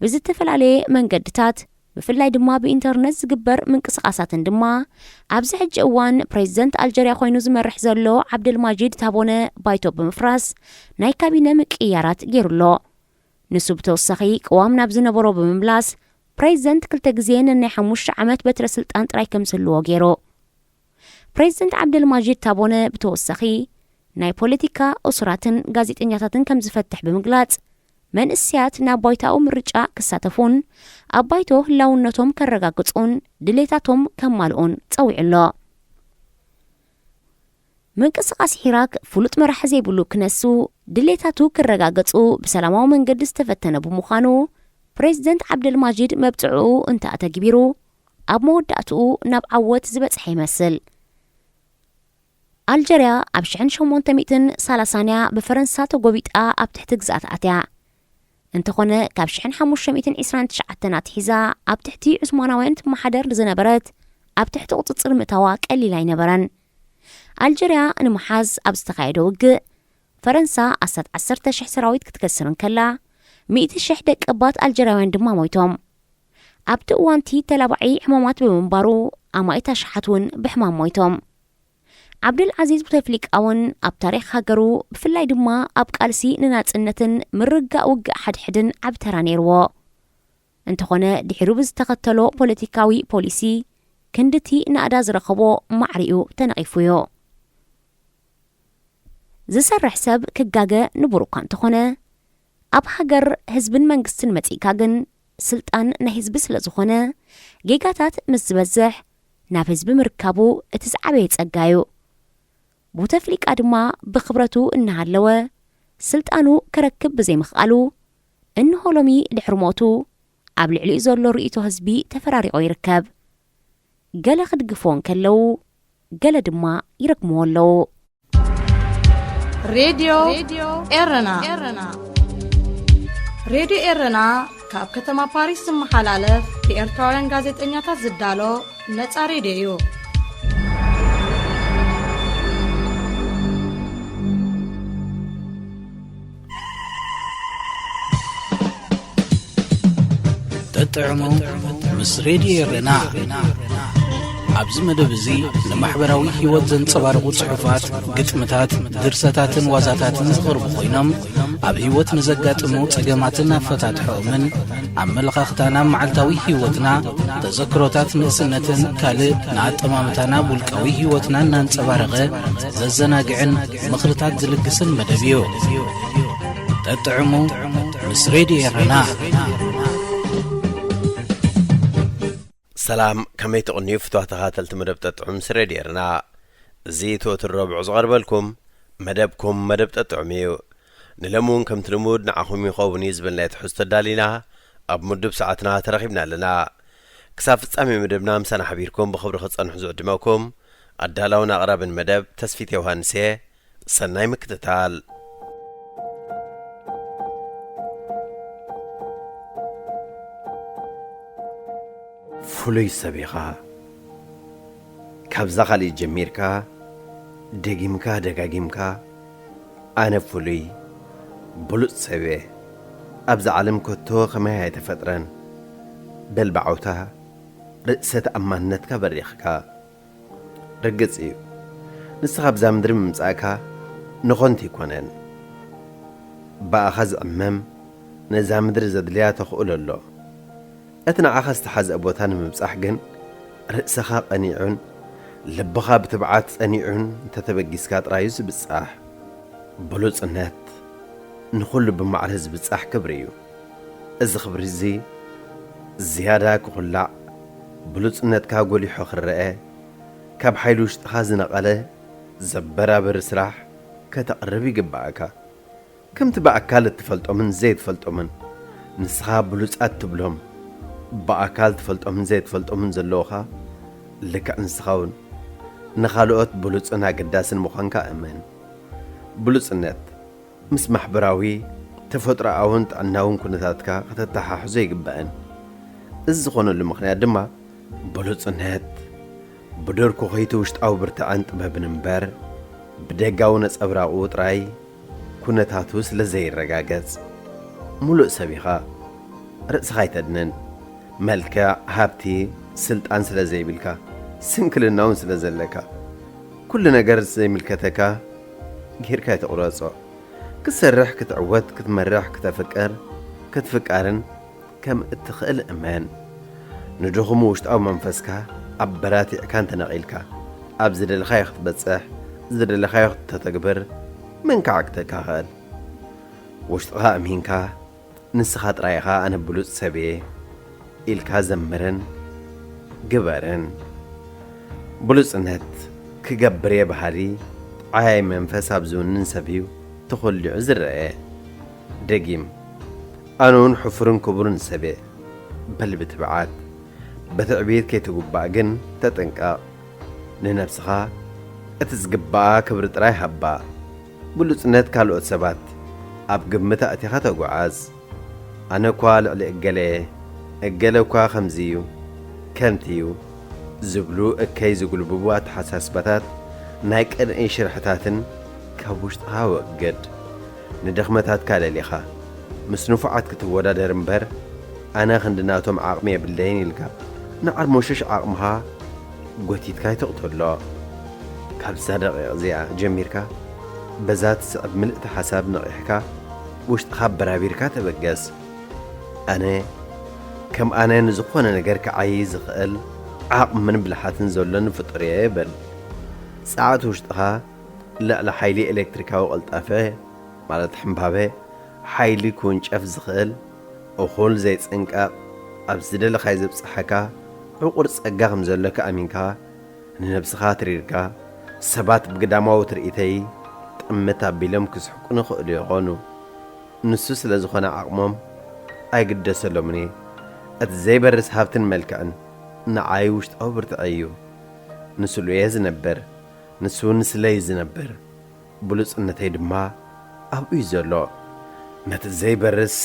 ብዝተፈላለየ መንገድታት፣ ብፍላይ ድማ ብኢንተርነት ዝግበር ምንቅስቓሳትን ድማ፣ ኣብዚ ሕጂ እዋን ፕሬዝደንት ኣልጀርያ ኮይኑ ዝመርሕ ዘሎ ዓብደልማጂድ ታቦነ ባይቶ ብምፍራስ ናይ ካቢነ ምቅይያራት ገይሩ ኣሎ። ንሱ ብተወሳኺ ቅዋም ናብ ዝነበሮ ብምምላስ፣ ፕሬዝደንት ክልተ ግዜ ነናይ ሓሙሽተ ዓመት በትረ ስልጣን ጥራይ ከም ዝህልዎ ገይሩ። ፕሬዝደንት ዓብደልማጂድ ታቦነ ብተወሳኺ፣ ናይ ፖለቲካ እሱራትን ጋዜጠኛታትን ከም ዝፈትሕ ብምግላጽ፣ መንእሰያት ናብ ባይቶኣዊ ምርጫ ክሳተፉን ኣብ ባይቶ ህላውነቶም ከረጋግጹን ድሌታቶም ከማልኡን ጸዊዑ ኣሎ። ምንቅስቓስ ሒራክ ፍሉጥ መራሒ ዘይብሉ ክነሱ ድሌታቱ ክረጋገጹ ብሰላማዊ መንገዲ ዝተፈተነ ብምዃኑ፣ ፕሬዝደንት ዓብደልማጂድ መብጽዕኡ እንተ ኣተግቢሩ፣ ኣብ መወዳእትኡ ናብ ዓወት ዝበጽሐ ይመስል። ኣልጀርያ ኣብ ሽሕን ሸሞንተ ሚእትን ሰላሳን እያ ብፈረንሳ ተጎቢጣ ኣብ ትሕቲ ግዝኣት ኣትያ። እንተኾነ፣ ካብ ሽሕን ሓሙሽተ ሚእትን ዕስራን ትሽዓተን ኣትሒዛ ኣብ ትሕቲ ዑስማናውያን ትመሓደር ዝነበረት፣ ኣብ ትሕቲ ቁጽጽር ምእታዋ ቀሊል ኣይነበረን። ኣልጀርያ ንምሓዝ ኣብ ዝተኻየደ ውግእ፣ ፈረንሳ ኣስታት ዓሰርተ ሽሕ ሰራዊት ክትከስር እንከላ፣ ሚእቲ ሽሕ ደቀባት ኣልጀርያውያን ድማ ሞይቶም። ኣብቲ እዋንቲ ተላባዒ ሕማማት ብምንባሩ፣ ኣማኢት ኣሽሓት እውን ብሕማም ሞይቶም። ዓብደል ዓዚዝ ቡተፍሊቃ እውን ኣብ ታሪኽ ሃገሩ፣ ብፍላይ ድማ ኣብ ቃልሲ ንናጽነትን ምርግጋእ ውግእ ሓድሕድን ዓቢ ተራ ነይርዎ። እንተኾነ፣ ድሒሩ ብዝተኸተሎ ፖለቲካዊ ፖሊሲ፣ ክንድቲ ናእዳ ዝረኸቦ ማዕሪኡ ተነቒፉ እዩ። ዝሰርሕ ሰብ ክጋገ ንቡር እኳ እንተኾነ፣ ኣብ ሃገር ህዝብን መንግስትን መጺእካ ግን፣ ስልጣን ናይ ህዝቢ ስለ ዝኾነ፣ ጌጋታት ምስ ዝበዝሕ፣ ናብ ህዝቢ ምርካቡ እቲ ዝዓበየ ጸጋ እዩ። ቡተፍሊቃ ድማ ብኽብረቱ እናሃለወ፣ ስልጣኑ ከረክብ ብዘይምኽኣሉ፣ እንሆ ሎሚ ድሕሪ ሞቱ፣ ኣብ ልዕሊኡ ዘሎ ርእይቶ ህዝቢ ተፈራሪቑ ይርከብ። ገለ ክድግፍዎ እንከለዉ፣ ገለ ድማ ይረግምዎ ኣለዉ። ሬድዮ ኤረና። ሬድዮ ኤረና ካብ ከተማ ፓሪስ ዝመሓላለፍ ብኤርትራውያን ጋዜጠኛታት ዝዳሎ ነጻ ሬድዮ እዩ። ጠጥዕሙ ምስ ሬድዮ ኤረና። ኣብዚ መደብ እዚ ንማሕበራዊ ህይወት ዘንጸባርቑ ጽሑፋት፣ ግጥምታት፣ ድርሰታትን ዋዛታትን ዝቐርቡ ኮይኖም፣ ኣብ ህይወት ንዘጋጥሙ ጸገማትን ኣፈታትሖኦምን፣ ኣመለኻኽታና ኣብ መዓልታዊ ህይወትና፣ ተዘክሮታት ንእስነትን ካልእ ንኣጠማምታና ኣብ ውልቃዊ ህይወትና እናንጸባረቐ ዘዘናግዕን ምኽርታት ዝልግስን መደብ እዩ። ጠጥዕሙ ምስ ሬድዮ ኤረና። ሰላም፣ ከመይ ትቕንዩ ፍትዋት ተኸታተልቲ መደብ ጠጥዑ ምስ ሬድዮ ኤረና? እዚ እቲ ወትሩ ረቡዕ ዝቐርበልኩም መደብኩም መደብ ጠጥዑም እዩ። ንሎሚ እውን ከምቲ ልሙድ ንዓኹም ይኸውን እዩ ዝበልናዮ ትሕዝቶ ኣዳሊና ኣብ ምዱብ ሰዓትና ተረኺብና ኣለና። ክሳብ ፍጻሜ መደብና ምሳና ሓቢርኩም ብኽብሪ ክጸንሑ ዝዕድመኩም ኣዳላውን ኣቕራብን መደብ ተስፊት ዮሃንስ እየ። ሰናይ ምክትታል። ፍሉይ ሰብ ኢኻ። ካብዛ ካልእ ጀሚርካ፣ ደጊምካ ደጋጊምካ፣ ኣነ ፍሉይ፣ ብሉጽ ሰብ እየ። ኣብዛ ዓለም ከቶ ከማይ ኣይተፈጥረን። በል ብዓውታ፣ ርእሰ ተኣማንነትካ በሪኽካ። ርግጽ እዩ፣ ንስኻ ኣብዛ ምድሪ ምምጻእካ ንኾንቲ ኣይኮነን። ብኣኻ ዝዕመም ነዛ ምድሪ ዘድልያ ተኽእሎ ኣሎ። እቲ ንዓኻ ዝተሓዝአ ቦታ ንምብጻሕ ግን፣ ርእስኻ ቀኒዑን ልብኻ ብትብዓት ጸኒዑን እንተተበጊስካ ጥራዩ ዝብጻሕ። ብሉጽነት ንኹሉ ብማዕረ ዝብጻሕ ክብሪ እዩ። እዚ ክብሪ እዚ ዝያዳ ክኹላዕ፣ ብሉጽነትካ ጎሊሑ ክረአ፣ ካብ ሓይሊ ውሽጥኻ ዝነቐለ ዘበራብር ስራሕ ከተቕርብ ይግብኣካ። ከምቲ ብኣካል እትፈልጦምን ዘይትፈልጦምን ንስኻ ብሉጻት ትብሎም ብኣካል ትፈልጦምን ዘይትፈልጦምን ዘለውኻ ልክዕ ንስኻ እውን ንኻልኦት ብሉጽን ኣገዳስን ምዃንካ እመን። ብሉጽነት ምስ ማሕበራዊ፣ ተፈጥሮኣውን ጥዕናውን ኩነታትካ ከተተሓሕዞ ይግባእን። እዚ ዝኾነሉ ምኽንያት ድማ ብሉጽነት ብደርኩኺ እቲ ውሽጣዊ ብርትዐን ጥበብን እምበር ብደጋዊ ነጸብራቑ ጥራይ ኩነታቱ ስለ ዘይረጋገጽ። ሙሉእ ሰብ ኢኻ። ርእስኻ ኣይተድንን። መልክዕ፣ ሃብቲ፣ ስልጣን ስለ ዘይብልካ፣ ስንክልና እውን ስለ ዘለካ፣ ኩሉ ነገር ዘይምልከተካ ጌርካ ኣይትቑረጾ። ክትሰርሕ፣ ክትዕወት፣ ክትመርሕ፣ ክተፍቅር፣ ክትፍቀርን ከም እትኽእል እመን። ንድኹም ውሽጣዊ መንፈስካ ኣበራቲዕካ እንተነቒልካ፣ ኣብ ዝደለኻዮ ክትበጽሕ፣ ዝደለኻዮ ክተተግብር ምንካዕክተካ ኽእል። ውሽጥኻ ኣሚንካ፣ ንስኻ ጥራይ ኢኻ ኣነ ብሉጽ ሰብ እየ ኢልካ ዘምርን ግበርን። ብሉጽነት ክገብር እየ በሃሊ ዓያይ መንፈስ ኣብ ዝውንን ሰብ እዩ ተኾሊዑ ዝረአ። ደጊም፣ ኣነ እውን ሕፉርን ክቡርን ሰብ እየ በል ብትብዓት። ብትዕቢት ከይትጉባእ ግን ተጠንቀቕ። ንነብስኻ እቲ ዝግባኣ ክብሪ ጥራይ ሃባ። ብሉጽነት ካልኦት ሰባት ኣብ ግምት ኣእቲኻ ተጓዓዝ። ኣነ እኳ ልዕሊ እገለ እየ፣ እገለ እኳ ከምዚ እዩ፣ ከምቲ እዩ ዝብሉ እከይ ዝጉልብቡ ኣተሓሳስባታት ናይ ቅንኢ ሽርሕታትን ካብ ውሽጥኻ ወግድ። ንድኽመታትካ ለሊኻ ምስ ንፉዓት ክትወዳደር እምበር፣ ኣነ ክንዲ ናቶም ዓቕሚ የብለይን ኢልካ ንዓርሞሽሽ ዓቕምኻ ጎቲትካ ኣይትቕተሎ። ካብዛ ደቂቕ እዚኣ ጀሚርካ፣ በዛ ትስዕብ ምልእቲ ሓሳብ ነቒሕካ፣ ውሽጥኻ ኣበራቢርካ ተበገስ። ኣነ ከም ኣነ ንዝኾነ ነገር ክዓዪ ዝኽእል ዓቕምን ብልሓትን ዘሎኒ ፍጡር እየ በል። ጸዓት ውሽጥኻ ልዕሊ ሓይሊ ኤሌክትሪካዊ ቅልጣፈ፣ ማለት ሕምባበ፣ ሓይሊ ክውንጨፍ ዝኽእል፣ እኹል ዘይጽንቀቕ፣ ኣብ ዝደለኻዮ ዘብጽሓካ ዕቑር ጸጋ ከም ዘሎካ ኣሚንካ፣ ንነብስኻ ኣትሪርካ፣ ሰባት ብግዳማዊ ትርኢተይ ጥምት ኣቢሎም ክስሕቁኒ ይኽእሉ ይኾኑ። ንሱ ስለ ዝኾነ ዓቕሞም ኣይግደሰሎምን እየ። እቲ ዘይበርስ ሃብትን መልክዕን ንዓይ ውሽጣዊ ብርትዐይ እዩ። ንስሉ እየ ዝነብር፣ ንሱ እውን ንስለይ እዩ ዝነብር። ብሉጽነተይ ድማ ኣብኡ እዩ ዘሎ። ነቲ ዘይበርስ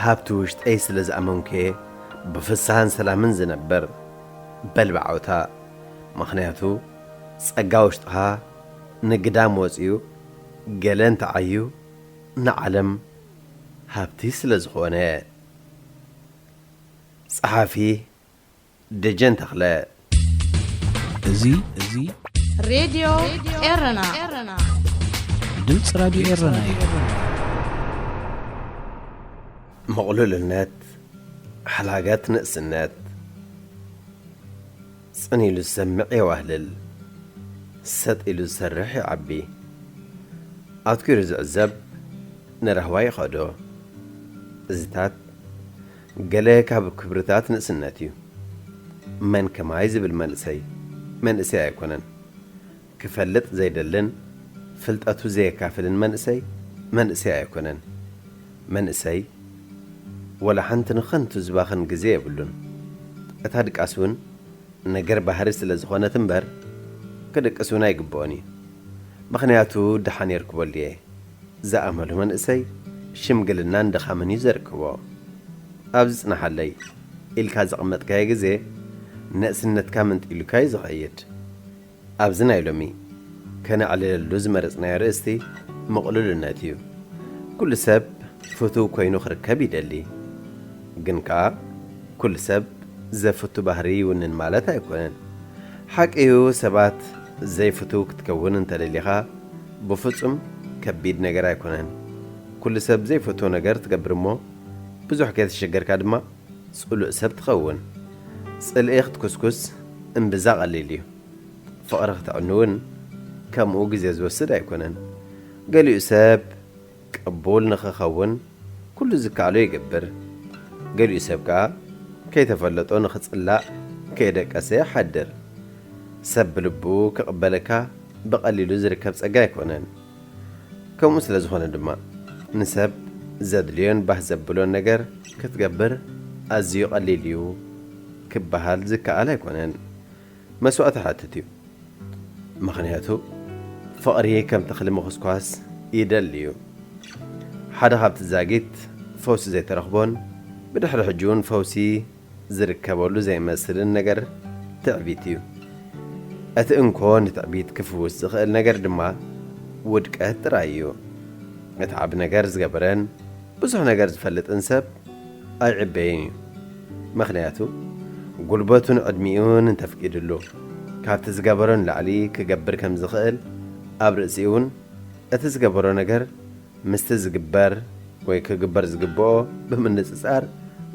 ሃብቲ ውሽጠይ ስለ ዝኣመንኩ እየ ብፍስሃን ሰላምን ዝነብር። በል ብዓውታ። ምኽንያቱ ጸጋ ውሽጥኻ ንግዳም ወጺኡ ገለ እንተዓዩ ንዓለም ሃብቲ ስለ ዝኾነ። ጸሓፊ ደጀን ተኽለ። እዚ፣ እዚ ሬድዮ ኤረና፣ ድምፂ ራድዮ ኤረና እዩ። ምቕሉልነት፣ ሓላገት ንእስነት። ጽን ኢሉ ዝሰምዕ የዋህልል፣ ሰጥ ኢሉ ዝሰርሕ ይዓቢ። ኣትኪሩ ዝዕዘብ ንራህዋ ይኸዶ። እዚታት ገለ ካብ ክብርታት ንእስነት እዩ። መን ከማይ ዝብል መንእሰይ፣ መንእሰይ ኣይኮነን። ክፈልጥ ዘይደልን ፍልጠቱ ዘየካፍልን መንእሰይ፣ መንእሰይ ኣይኮነን። መንእሰይ ወላ ሓንቲ ንኸንቱ ዝባኽን ግዜ የብሉን። እታ ድቃስ እውን ነገር ባህሪ ስለ ዝኾነት እምበር፣ ክድቅስ እውን ኣይግብኦን እዩ። ምኽንያቱ ደሓን የርክበሉ እየ። ዝኣመሉ መንእሰይ ሽምግልናን ድኻምን እዩ ዘርክቦ። ኣብዚ ጽናሓለይ ኢልካ ዘቐመጥካዮ ግዜ፣ ንእስነትካ መንጢሉካ እዩ ዝኸይድ። ኣብዚ ናይ ሎሚ ከነዕልለሉ ዝመረጽናዮ ኣርእስቲ ምቕሉልነት እዩ። ኩሉ ሰብ ፍቱው ኮይኑ ክርከብ ይደሊ። ግን ከኣ ኩሉ ሰብ ዘፍቱ ባህሪ ይውንን ማለት ኣይኮነን። ሓቂ እዩ፣ ሰባት ዘይፍትው ክትከውን እንተደሊኻ ብፍጹም ከቢድ ነገር ኣይኮነን። ኩሉ ሰብ ዘይፈትዎ ነገር ትገብር እሞ ብዙሕ ከይተሸገርካ ድማ ጽሉእ ሰብ ትኸውን። ጽልኢ ክትኩስኩስ እምብዛ ቀሊል እዩ። ፍቕሪ ክተዕኑ እውን ከምኡ ግዜ ዝወስድ ኣይኮነን። ገሊኡ ሰብ ቅቡል ንኽኸውን ኩሉ ዝከኣሎ ይገብር። ገሊኡ ሰብ ከኣ ከይተፈለጦ ንኽጽላእ ከየደቀሰ ይሓድር። ሰብ ብልቡ ክቕበለካ ብቐሊሉ ዝርከብ ጸጋ ኣይኮነን። ከምኡ ስለ ዝኾነ ድማ ንሰብ ዘድልዮን ባህ ዘብሎን ነገር ክትገብር ኣዝዩ ቀሊል እዩ ክበሃል ዝከኣል ኣይኮነን። መስዋእቲ ሓትት እዩ። ምኽንያቱ ፍቕሪ ከም ተኽሊ ምኹስኳስ ይደሊ እዩ። ሓደ ካብቲ ዛጊት ፈውሲ ዘይተረኽቦን ብድሕሪ ሕጂ እውን ፈውሲ ዝርከበሉ ዘይመስልን ነገር ትዕቢት እዩ። እቲ እንኮ ንትዕቢት ክፍውስ ዝኽእል ነገር ድማ ውድቀት ጥራይ እዩ። እቲ ዓቢ ነገር ዝገበረን ብዙሕ ነገር ዝፈልጥን ሰብ ኣይዕበይን እዩ። ምኽንያቱ ጉልበቱን ዕድሚኡን እንተፍቂድሉ ካብቲ ዝገበሮ ንላዕሊ ክገብር ከም ዝኽእል ኣብ ርእሲኡ እውን እቲ ዝገበሮ ነገር ምስቲ ዝግበር ወይ ክግበር ዝግብኦ ብምንጽጻር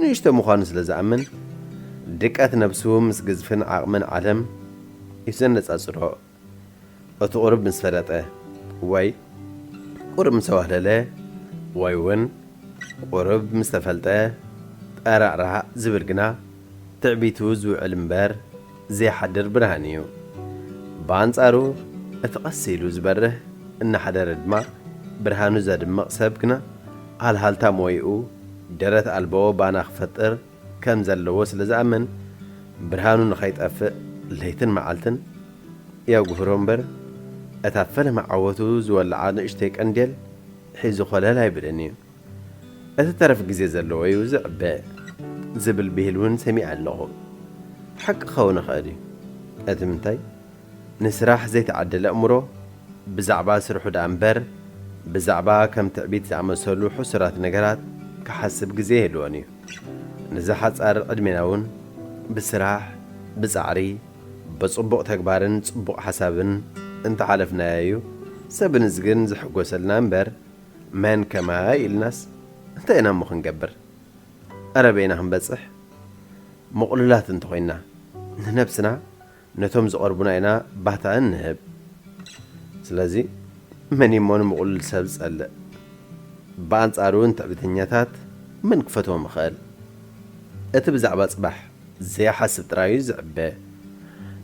ንእሽቶ ምዃኑ ስለ ዝኣምን ድቀት ነብሱ ምስ ግዝፍን ዓቕምን ዓለም እዩ ዘነጻጽሮ። እቲ ቁሩብ ምስ ፈለጠ ወይ ቁሩብ ምስ ኣዋህለለ ወይ እውን ቁሩብ ምስ ተፈልጠ ጠራዕራዕ ዝብል ግና ትዕቢቱ ዝውዕል እምበር ዘይሓድር ብርሃን እዩ። ብኣንጻሩ እቲ ቀስ ኢሉ ዝበርህ እናሓደረ ድማ ብርሃኑ ዘድምቕ ሰብ ግና ሃልሃልታ ሞይኡ ደረት ኣልቦ ባና ክፈጥር ከም ዘለዎ ስለ ዝኣምን ብርሃኑ ንኸይጠፍእ ለይትን መዓልትን የጉህሮ እምበር እታ ፈለማ ዓወቱ ዝወልዓ ንእሽተይ ቀንዴል ሒዙ ኮለል ኣይብልን እዩ። እቲ ተረፍ ግዜ ዘለዎ እዩ ዝዕበ ዝብል ብሂል እውን ሰሚዐ ኣለኹ። ሓቂ ክኸውን ይኽእል እዩ። እቲ ምንታይ ንስራሕ ዘይተዓደለ ኣእምሮ ብዛዕባ ስርሑ ደኣ እምበር ብዛዕባ ከም ትዕቢት ዝኣመሰሉ ሕሱራት ነገራት ክሓስብ ግዜ የህልዎን እዩ። ነዚ ሓጻር ዕድሜና እውን ብስራሕ፣ ብጻዕሪ፣ ብጽቡቕ ተግባርን ጽቡቕ ሓሳብን እንተሓለፍናዮ እዩ ሰብ ንዝግን ዝሕጎሰልና እምበር መን ከማይ ኢልናስ እንታይ ኢና እሞ ክንገብር? ኣረ በይና ክንበጽሕ? ምቕሉላት እንተኾይንና ንነብስና ነቶም ዝቐርቡና ኢና ባህታ እንህብ። ስለዚ መን እሞ ንምቕሉል ሰብ ዝጸልእ? ብኣንጻሩ ንትዕቢተኛታት መን ክፈትዎም ይኽእል? እቲ ብዛዕባ ጽባሕ ዘይሓስብ ጥራይ እዩ ዝዕበ።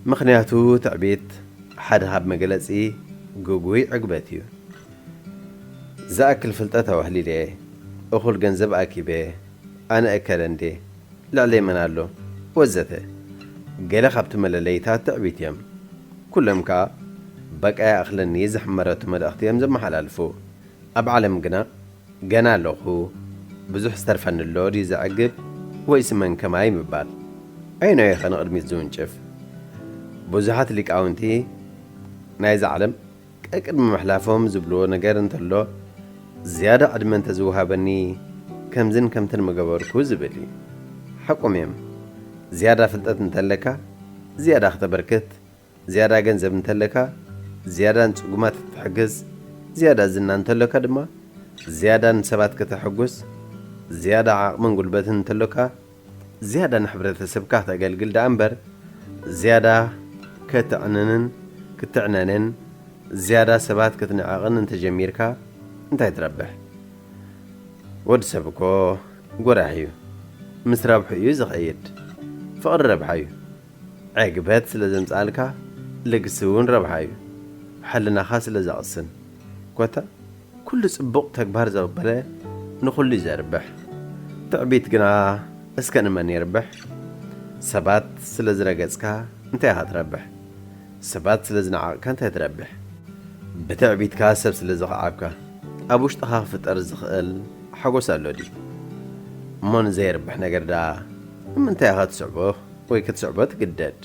ምኽንያቱ ትዕቢት ሓደ ካብ መግለጺ ግጉይ ዕግበት እዩ። ዝኣክል ፍልጠት ኣዋህሊለ፣ እኹል ገንዘብ ኣኪበ፣ ኣነ እከለ እንዴ፣ ልዕለይ መን ኣሎ ወዘተ ገለ ካብቲ መለለይታት ትዕቢት እዮም። ኩሎም ከኣ በቃ ይኣኽለኒ ዝሕመረቱ መልእኽቲ እዮም ዘመሓላልፉ። ኣብ ዓለም ግና ገና ኣለኹ፣ ብዙሕ ዝተርፈኒ ኣሎ ድዩ ዘዕግብ ወይስ መን ከማይ ምባል? ኣየናይ ኢኸ ንቕድሚት ዝውንጭፍ? ብዙሓት ሊቃውንቲ ናይዛ ዓለም ቀቅድሚ ምሕላፎም ዝብልዎ ነገር እንተሎ ዝያዳ ዕድመ እንተዝወሃበኒ ከምዝን ከምትን ምገበርኩ ዝብል እዩ። ሓቆም እዮም። ዝያዳ ፍልጠት እንተለካ ዝያዳ ክተበርክት፣ ዝያዳ ገንዘብ እንተለካ ዝያዳ ንጽጉማት ክትሕግዝ፣ ዝያዳ ዝና እንተለካ ድማ ዝያዳ ንሰባት ከተሐጉስ፣ ዝያዳ ዓቕምን ጉልበትን እንተለካ ዝያዳ ንሕብረተሰብካ ክተገልግል ደኣ እምበር ዝያዳ ክትዕንንን ክትዕነንን ዝያዳ ሰባት ክትንዕቕን እንተጀሚርካ እንታይ ትረብሕ? ወዲ ሰብ እኮ ጎራሕ እዩ። ምስ ረብሑ እዩ ዝኸይድ። ፍቕሪ ረብሓ እዩ። ዕግበት ስለ ዘምጽኣልካ ልግሲ እውን ረብሓ እዩ። ሕልናኻ ስለ ዘቕስን ኮታ ኩሉ ጽቡቕ ተግባር ዘቕበለ ንኹሉ እዩ ዘርብሕ። ትዕቢት ግና እስከ ንመን የርብሕ? ሰባት ስለ ዝረገጽካ እንታይ ኢኻ ትረብሕ? ሰባት ስለ ዝነዓቕካ እንታይ ትረብሕ? ብትዕቢትካ ሰብ ስለ ዝኸዓብካ ኣብ ውሽጥኻ ክፍጠር ዝኽእል ሓጎስ ኣሎ ድዩ? እሞ ንዘየርብሕ ነገር ደኣ ንምንታይ ኢኻ ትስዕቦ ወይ ክትስዕቦ ትግደድ?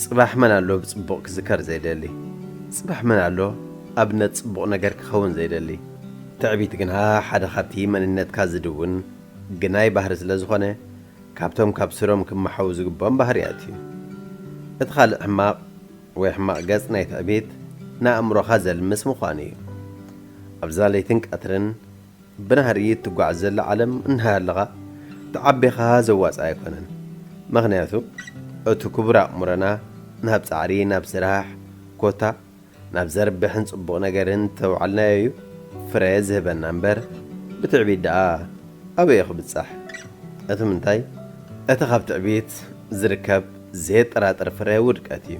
ጽባሕ መን ኣሎ ብጽቡቕ ክዝከር ዘይደሊ? ጽባሕ መን ኣሎ ኣብነት ጽቡቕ ነገር ክኸውን ዘይደሊ? ትዕቢት ግና ሓደ ካብቲ መንነትካ ዝድውን ግናይ ባህሪ ስለ ዝኾነ ካብቶም ካብ ስሮም ክመሓው ዝግብኦም ባህርያት እዩ። እቲ ካልእ ሕማቕ ወይ ሕማቕ ገጽ ናይ ትዕቢት ንኣእምሮኻ ዘልምስ ምዃኑ እዩ። ኣብዛ ለይትን ቀትርን ብናህሪ እትጓዓዝ ዘላ ዓለም እንሃለኻ ተዓቢኻ ዘዋጽእ ኣይኮነን። ምኽንያቱ እቲ ክቡር ኣእምሮና ናብ ጻዕሪ፣ ናብ ስራሕ፣ ኮታ ናብ ዘርብሕን ጽቡቕ ነገርን ተውዓልናዮ እዩ ፍረ ዝህበና እምበር ብትዕቢት ደኣ ኣበይ እዩ ክብጻሕ? እቲ ምንታይ እቲ ካብ ትዕቢት ዝርከብ ዘየጠራጥር ፍረ ውድቀት እዩ።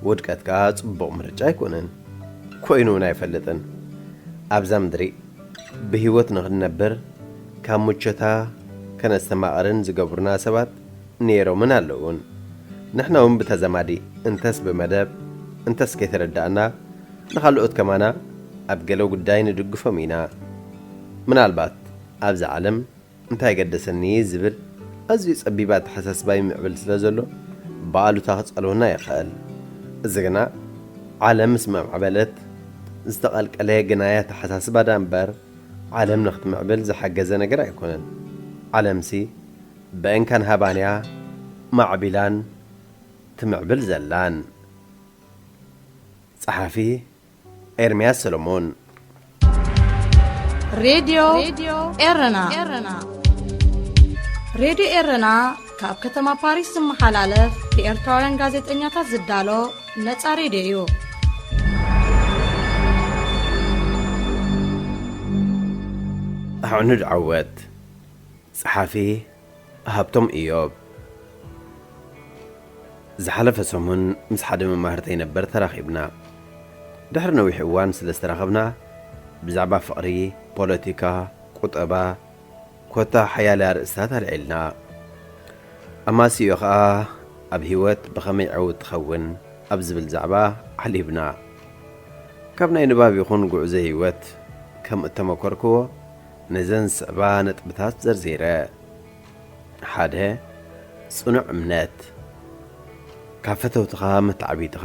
ውድቀት ከኣ ጽቡቕ ምርጫ ኣይኮነን፣ ኮይኑ እውን ኣይፈልጥን። ኣብዛ ምድሪ ብህይወት ንኽንነብር ካብ ምቾታ ከነስተማቕርን ዝገብሩና ሰባት ነይሮምን ኣለውን። ንሕና እውን ብተዘማዲ እንተስ ብመደብ እንተስ ከይተረዳእና ንኻልኦት ከማና ኣብ ገለ ጉዳይ ንድግፎም ኢና። ምናልባት ኣብዛ ዓለም እንታይ ገደሰኒ ዝብል ኣዝዩ ጸቢብ ኣተሓሳስባ ይምዕብል ስለ ዘሎ ብኣሉታ ክጸልወና ይኽእል። እዚ ግና ዓለም ምስ መማዕበለት ዝተቐልቀለ ግናይ ኣተሓሳስባ ደኣ እምበር ዓለም ንኽትምዕብል ዝሓገዘ ነገር ኣይኮነን። ዓለምሲ ብእንካን ሃባንያ ማዕቢላን ትምዕብል ዘላን። ጸሓፊ ኤርምያስ ሰሎሞን። ሬድዮ ኤረና። ሬድዮ ኤረና ካብ ከተማ ፓሪስ ዝመሓላለፍ ብኤርትራውያን ጋዜጠኛታት ዝዳሎ ነጻ ሬድዮ እዩ። ኣዕኑድ ዓወት። ጸሓፊ ሃብቶም ኢዮብ። ዝሓለፈ ሰሙን ምስ ሓደ መማህርተይ ነበር ተራኺብና። ድሕሪ ነዊሕ እዋን ስለ ዝተራኸብና፣ ብዛዕባ ፍቕሪ፣ ፖለቲካ፣ ቁጠባ፣ ኮታ ሓያለ ኣርእስታት ኣልዒልና። ኣማስዮ ኸኣ ኣብ ህይወት ብኸመይ ዕውት ትኸውን ኣብ ዝብል ዛዕባ ዓሊብና። ካብ ናይ ንባብ ይኹን ጉዕዞ ህይወት ከም እተመኮርክዎ ነዘን ዝስዕባ ነጥብታት ዘርዚረ። ሓደ፣ ጽኑዕ እምነት። ካብ ፈተውትኻ፣ መተዓብይትኻ፣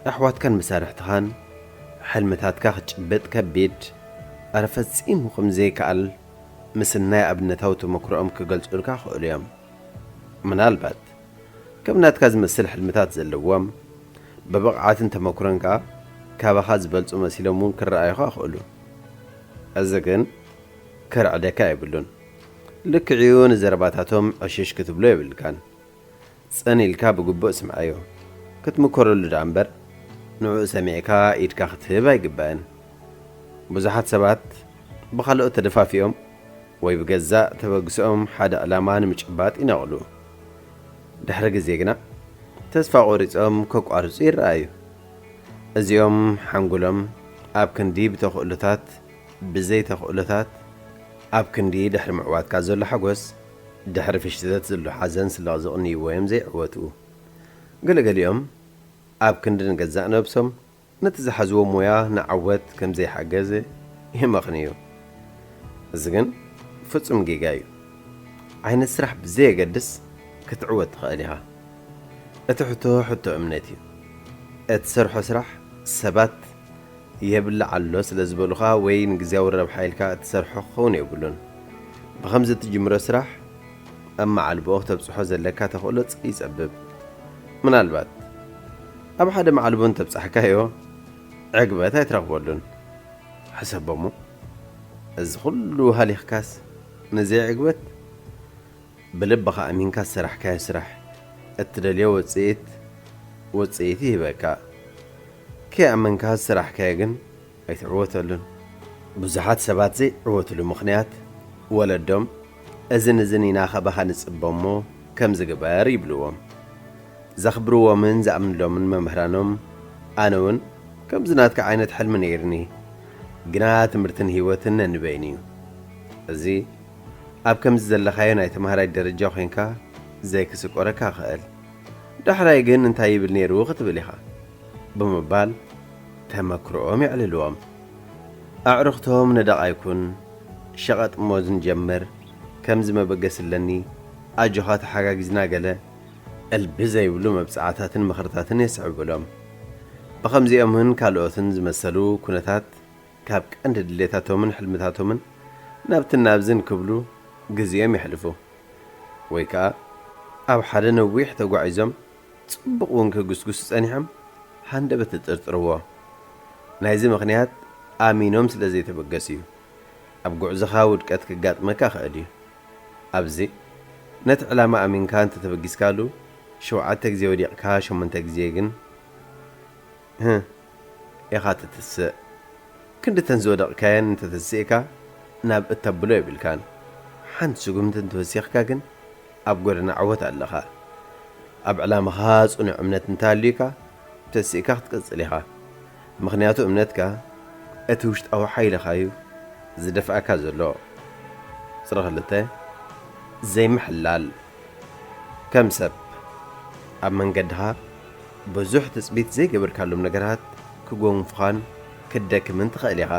ኣሕዋትካን መሳርሕትኻን ሕልምታትካ ክትጭብጥ ከቢድ፣ ኣረ ፈጺሙ ከም ዘይከኣል ምስናይ ኣብነታዊ ተመክሮኦም ክገልጹልካ ክኽእሉ እዮም። ምናልባት ከም ናትካ ዝመስል ሕልምታት ዘለዎም፣ ብብቕዓትን ተመክሮን ከኣ ካባኻ ዝበልጹ መሲሎም እውን ክረኣዩኻ ይኽእሉ። እዚ ግን ከርዕደካ የብሉን። ልክዕ'ዩ፣ ንዘረባታቶም ዕሽሽ ክትብሎ የብልካን። ጸን ኢልካ ብግቡእ ስምዓዮ። ክትምከረሉ ደኣ እምበር፣ ንዕኡ ሰሚዕካ ኢድካ ክትህብ ኣይግባእን። ብዙሓት ሰባት ብኻልኦት ተደፋፊኦም ወይ ብገዛእ ተበግሶኦም ሓደ ዕላማ ንምጭባጥ ይነቕሉ። ድሕሪ ግዜ ግና ተስፋ ቆሪጾም ከቋርጹ ይረኣዩ። እዚኦም ሓንጎሎም ኣብ ክንዲ ብተኽእሎታት፣ ብዘይ ተኽእሎታት፣ ኣብ ክንዲ ድሕሪ ምዕዋትካ ዘሎ ሓጎስ፣ ድሕሪ ፍሽተት ዘሎ ሓዘን ስለቕዝቕንይዎ እዮም ዘይዕወቱ። ገለገሊኦም ኣብ ክንዲ ንገዛእ ነብሶም ነቲ ዝሓዝዎ ሞያ ንዓወት ከም ዘይሓገዘ የመኽንዩ። እዚ ግን ፍጹም ጌጋ እዩ። ዓይነት ስራሕ ብዘየገድስ ክትዕወት ትኽእል ኢኻ። እቲ ሕቶ ሕቶ እምነት እዩ። እትሰርሖ ስራሕ ሰባት የብልዕ ኣሎ ስለ ዝበሉኻ ወይ ንግዝያዊ ረብሓ ኢልካ እትሰርሖ ክኸውን የብሉን። ብኸምዚ እትጅምሮ ስራሕ ኣብ መዓልቦኡ ክተብጽሖ ዘለካ ተኽእሎ ይጸብብ። ምናልባት ኣብ ሓደ መዓልቦ እንተብጻሕካዮ ዕግበት ኣይትረኽበሉን። ሕሰቦ እሞ፣ እዚ ኩሉ ሃሊኽካስ ንዘይ ዕግበት ብልብኻ ኣሚንካ ዝሰራሕካዮ ስራሕ እትደልዮ ውጽኢት ውጽኢት ይህበካ። ከይኣመንካ ዝሰራሕካዮ ግን ኣይትዕወተሉን። ብዙሓት ሰባት ዘይዕወትሉ ምኽንያት ወለዶም እዝን እዝን ኢና ካባኻ ንጽበ እሞ ከምዚ ግበር ይብልዎም። ዘኽብርዎምን ዝኣምንሎምን መምህራኖም ኣነ እውን ከምዚ ናትካ ዓይነት ሕልሚ ነይርኒ፣ ግና ትምህርትን ህይወትን ነንበይን እዩ። እዚ ኣብ ከምዚ ዘለኻዮ ናይ ተምሃራይ ደረጃ ኮይንካ ዘይክስቆረካ ይኽእል። ዳሕራይ ግን እንታይ ይብል ነይሩ ክትብል ኢኻ ብምባል ተመክሮኦም የዕልልዎም። ኣዕሩኽቶም ነደቓ ይኩን ሸቐጥ እሞ ዝንጀምር ከምዚ መበገሲ ኣለኒ ኣጆኻ ተሓጋጊዝና ገለ እልቢ ዘይብሉ መብጽዓታትን ምኽርታትን የስዕቡሎም። ብኸምዚኦምን ካልኦትን ዝመሰሉ ኩነታት ካብ ቀንዲ ድሌታቶምን ሕልምታቶምን ናብትን ናብዝን ክብሉ ግዜኦም የሕልፉ። ወይ ከኣ ኣብ ሓደ ነዊሕ ተጓዒዞም ጽቡቕ እውን ክግስግሱ ጸኒሖም ሃንደበት ይጥርጥርዎ። ናይዚ ምኽንያት ኣሚኖም ስለ ዘይተበገሱ እዩ። ኣብ ጉዕዞኻ ውድቀት ክጋጥመካ ይኽእል እዩ። ኣብዚ ነቲ ዕላማ ኣሚንካ እንተተበጊስካሉ ሸውዓተ ግዜ ወዲቕካ ሸሞንተ ግዜ ግን ህህ ኢኻ ትትስእ። ክንድተን ዝወደቕካየን እንተተሲእካ ናብ እተብሎ የብልካን። ሓንቲ ስጉምቲ እንተወሲኽካ ግን ኣብ ጎደና ዓወት ኣለኻ። ኣብ ዕላማኻ ጽኑዕ እምነት እንተሃልዩካ ተሲእካ ክትቅጽል ኢኻ። ምኽንያቱ እምነትካ እቲ ውሽጣዊ ሓይልኻ እዩ ዝደፍኣካ ዘሎ። ቁጽሪ ክልተ፣ ዘይምሕላል። ከም ሰብ፣ ኣብ መንገድኻ ብዙሕ ትጽቢት ዘይገበርካሎም ነገራት ክጎንፉኻን ክትደክምን ትኽእል ኢኻ።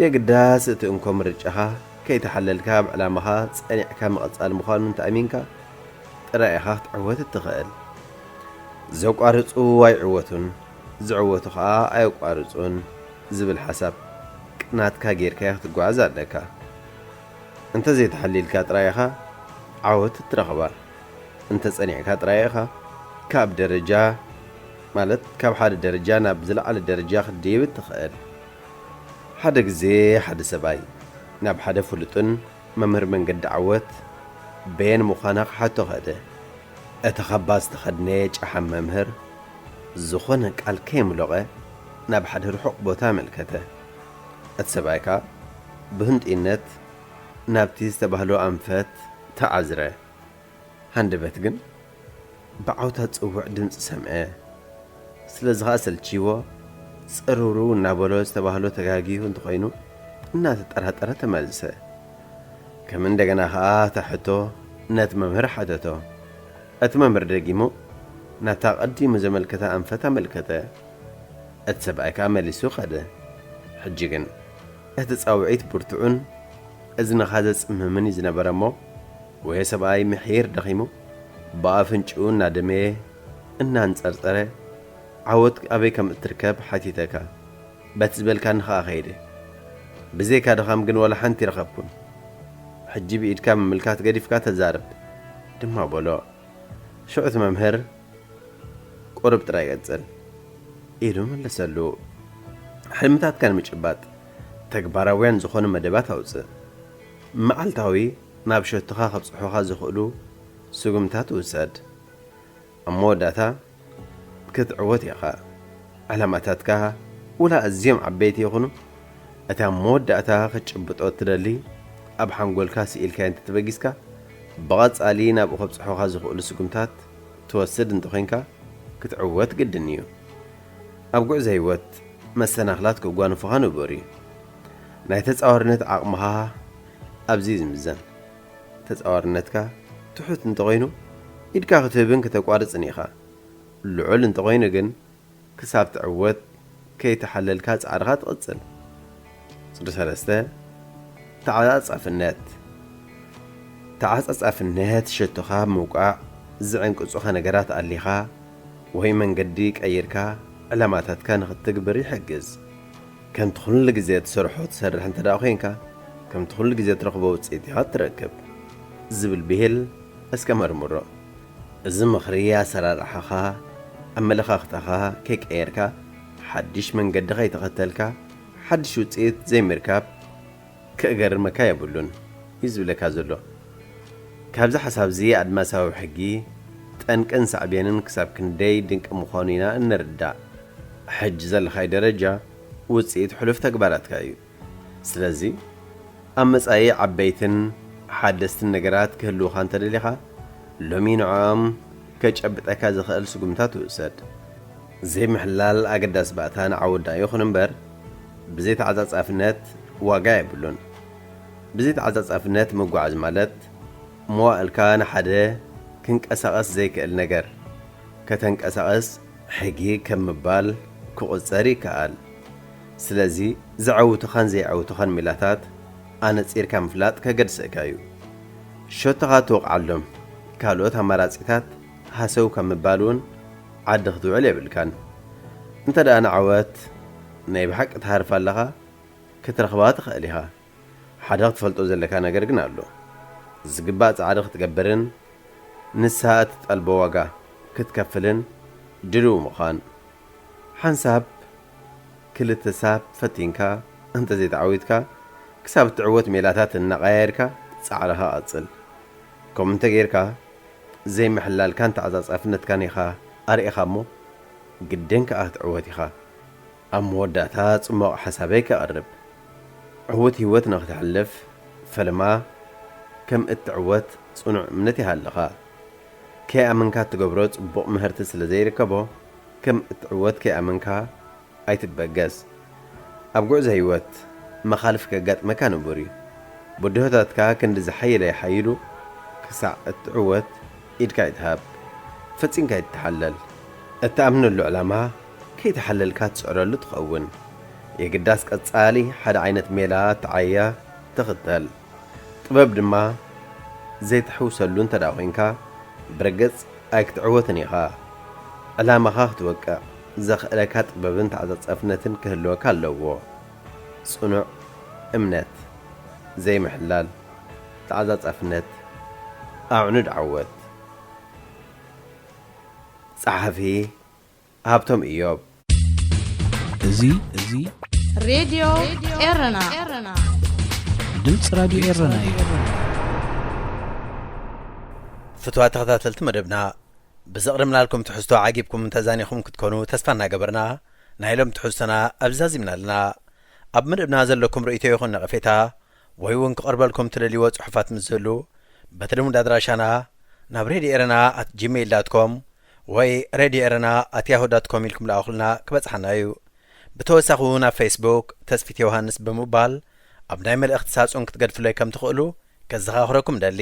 የግዳስ እቲ እንኮ ምርጫኻ ከይተሓለልካ ኣብ ዕላማኻ ጸኒዕካ ምቕጻል ምዃኑ እንተኣሚንካ ጥራይ ኢኻ ክትዕወት እትኽእል። ዘቋርጹ ኣይዕወቱን፣ ዝዕወቱ ኸኣ ኣየቋርጹን ዝብል ሓሳብ ናትካ ጌርካዮ ክትጓዓዝ ኣለካ። እንተ ዘይተሓሊልካ ጥራይ ኢኻ ዓወት እትረኽባ። እንተ ጸኒዕካ ጥራይ ኢኻ ካብ ደረጃ፣ ማለት ካብ ሓደ ደረጃ ናብ ዝለዓለ ደረጃ ክትድይብ እትኽእል። ሓደ ግዜ ሓደ ሰብኣይ ናብ ሓደ ፍሉጥን መምህር መንገዲ ዓወት በየን ምዃና ክሓቶ ከደ። እቲ ካባ ዝተኸድነ ጨሓም መምህር ዝኾነ ቃል ከየምሎቐ ናብ ሓደ ርሑቕ ቦታ ኣመልከተ። እቲ ሰብኣይ ከኣ ብህንጡይነት ናብቲ ዝተባህሎ ኣንፈት ተዓዝረ። ሃንደበት ግን ብዓውታ ጽውዕ ድምጺ ሰምዐ። ስለዚ ኸኣ ሰልችይዎ፣ ጽርውርው እናበሎ ዝተባህሎ ተጋግዩ እንተኾይኑ እናተጠራጠረ ተመልሰ። ከም እንደገና ኸኣ እታ ሕቶ ነቲ መምህር ሓተቶ። እቲ መምህር ደጊሙ ናታ ቀዲሙ ዘመልከታ ኣንፈት ኣመልከተ። እቲ ሰብኣይ ከኣ መሊሱ ከደ። ሕጂ ግን እቲ ጻውዒት ብርቱዕን እዝንኻ ዘጽምምን እዩ ዝነበረ እሞ፣ ወየ ሰብኣይ ምሒር ደኺሙ ብኣፍንጭኡ እናደመየ እናንጸርጸረ ዓወት ኣበይ ከም እትርከብ ሓቲተካ። በቲ ዝበልካኒ ኸኣ ኸይደ። ብዘይካ ድኻም ግን ዋላ ሓንቲ ረኸብኩን። ሕጂ ብኢድካ ምምልካት ገዲፍካ ተዛረብ ድማ በሎ። ሽዑ እቲ መምህር ቁሩብ ጥራይ ቀጽል ኢሉ መለሰሉ። ሕልምታትካ ንምጭባጥ ተግባራውያን ዝኾኑ መደባት ኣውጽእ። መዓልታዊ ናብ ሸቶኻ ከብጽሑኻ ዝኽእሉ ስጉምታት ውሰድ። ኣብ መወዳእታ ክትዕወት ኢኻ። ዕላማታትካ ውላ ኣዝዮም ዓበይቲ ይኹኑ፣ እቲ ኣብ መወዳእታ ክትጭብጦ እትደሊ ኣብ ሓንጎልካ ስኢልካዮ እንተተበጊስካ፣ ብቐጻሊ ናብኡ ከብጽሑኻ ዝኽእሉ ስጉምታት ትወስድ እንተኾይንካ፣ ክትዕወት ግድን እዩ። ኣብ ጉዕዞ ህይወት መሰናኽላት ከጓንፉኻ ንቡር እዩ። ናይ ተጻዋርነት ዓቕምኻ ኣብዚ እዩ ዝምዘን። ተጻዋርነትካ ትሑት እንተኾይኑ፣ ኢድካ ክትህብን ከተቋርጽን ኢኻ። ልዑል እንተኾይኑ ግን፣ ክሳብ ትዕወት ከይተሓለልካ ጻዕርኻ ትቕጽል። ቁጽሪ ሰለስተ፣ ተዓጻጻፍነት። ተዓጻጻፍነት ሸቶኻ ምውቃዕ ዝዕንቅጹኻ ነገራት ኣሊኻ ወይ መንገዲ ቀይርካ ዕላማታትካ ንኽትግብር ይሕግዝ። ከምቲ ኩሉ ግዜ ትሰርሖ ትሰርሕ እንተ ደኣ ኮይንካ፣ ከምቲ ኩሉ ግዜ ትረኽቦ ውጽኢት ኢኻ እትረክብ ዝብል ብሂል እስከ መርምሮ። እዚ ምኽሪ ኣሰራርሓኻ፣ ኣመለኻኽታኻ ከይቀየርካ፣ ሓድሽ መንገዲ ከይተኸተልካ፣ ሓድሽ ውጽኢት ዘይምርካብ ከእገርመካ የብሉን እዩ ዝብለካ ዘሎ። ካብዚ ሓሳብዚ ኣድማሳዊ ሕጊ ጠንቅን ሳዕቤንን ክሳብ ክንደይ ድንቂ ምዃኑ ኢና እንርዳእ። ሕጂ ዘለኻዮ ደረጃ ውጽኢት ሕሉፍ ተግባራትካ እዩ። ስለዚ ኣብ መጻኢ ዓበይትን ሓደስትን ነገራት ክህልዉኻ እንተደሊኻ፣ ሎሚ ንዕኦም ከጨብጠካ ዝኽእል ስጉምታት ውሰድ። ዘይምሕላል ኣገዳሲ ባእታ ንዓወዳ ይኹን እምበር፣ ብዘይተዓጻጻፍነት ዋጋ የብሉን። ብዘይተዓጻጻፍነት ምጓዓዝ ማለት፣ መዋእልካ ንሓደ ክንቀሳቐስ ዘይክእል ነገር ከተንቀሳቐስ ሕጊ ከም ምባል ክቑጸር ይከኣል። ስለዚ ዘዐውቱኻን ዘየዐውቱኻን ሜላታት ኣነጺርካ ምፍላጥ ከገድሰካ እዩ። ሸቶኻ ትወቕዓሎም ካልኦት ኣማራጺታት ሃሰው ካብ ምባል እውን ዓዲ ክትውዕል የብልካን። እንተ ደኣ ንዓወት ናይ ብሓቂ ትሃርፍ ኣለኻ፣ ክትረኽባ ትኽእል ኢኻ። ሓደ ክትፈልጦ ዘለካ ነገር ግን ኣሎ። ዝግባእ ጻዕሪ ክትገብርን ንሳ እትጠልቦ ዋጋ ክትከፍልን ድልው ምዃን። ሓንሳብ ክልተ ሳብ ፈቲንካ እንተዘይተዓዊትካ፣ ክሳብ እትዕወት ሜላታት እናቐያየርካ ጻዕርኻ ቀጽል። ከምኡ እንተጌርካ፣ ዘይምሕላልካን ተዓጻጻፍነትካን ኢኻ ኣርኢኻ እሞ፣ ግድን ከኣ ክትዕወት ኢኻ። ኣብ መወዳእታ ጽማቕ ሓሳበይ ከቕርብ። ዕዉት ህይወት ንኽተሕልፍ ፈለማ ከም እትዕወት ጽኑዕ እምነት ይሃልኻ። ከይኣመንካ እትገብሮ ጽቡቕ ምህርቲ ስለ ዘይርከቦ፣ ከም እትዕወት ከይኣመንካ ኣይትበገስ። ኣብ ጉዕዞ ህይወት መኻልፍ ከጋጥመካ ንቡር እዩ። ብድሆታትካ ክንዲ ዝሓየለ ይሓይሉ። ክሳዕ እትዕወት ኢድካ ኣይትሃብ። ፈጺምካ ኣይትተሓለል። እትኣምነሉ ዕላማ ከይተሓለልካ ትጽዕረሉ ትኸውን። የግዳስ ቀጻሊ ሓደ ዓይነት ሜላ ተዓያ ትኽተል። ጥበብ ድማ ዘይትሕውሰሉ እንተ ደኣ ኾይንካ፣ ብርግጽ ኣይክትዕወትን ኢኻ። ዕላማኻ ክትወቅዕ ዘኽእለካ ጥበብን ተዓጻጻፍነትን ክህልወካ ኣለዎ። ጽኑዕ እምነት፣ ዘይምሕላል፣ ተዓጻጻፍነት፣ ኣዕኑድ ዓወት። ጸሓፊ፣ ሃብቶም ኢዮብ። እዚ፣ እዚ ሬድዮ ኤረና። ድምፂ ራዲዮ ኤረና እዩ። ፍትዋት ተኸታተልቲ መደብና፣ ብዘቕርብናልኩም ትሕዝቶ ዓጊብኩም ተዛኒኹም ክትኮኑ ተስፋ እናገበርና፣ ናይ ሎም ትሕዝቶና ኣብዛዚምና ኣለና። ኣብ መደብና ዘለኩም ርእይቶ ይኹን ነቐፌታ፣ ወይ እውን ክቐርበልኩም ትደልይዎ ጽሑፋት ምስ ዝህሉ፣ በቲ ልሙድ ኣድራሻና ናብ ሬድዮ ኤረና ኣት ጂሜይል ዳት ኮም ወይ ሬድዮ ኤረና ኣት ያሁ ዳት ኮም ኢልኩም ለኣኹልና ክበጽሓና እዩ። ብተወሳኺ እውን ኣብ ፌስቡክ ተስፊት ዮሃንስ ብምባል ኣብ ናይ መልእኽቲ ሳጹን ክትገድፍለይ ከም ትኽእሉ ከዘኻኽረኩም ደሊ።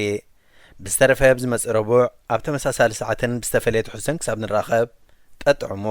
ብዝተረፈ ኣብ ዝመጽእ ረቡዕ ኣብ ተመሳሳሊ ሰዓትን ብዝተፈለየ ትሕዝቶን ክሳብ ንራኸብ፣ ጠጥዕሙ።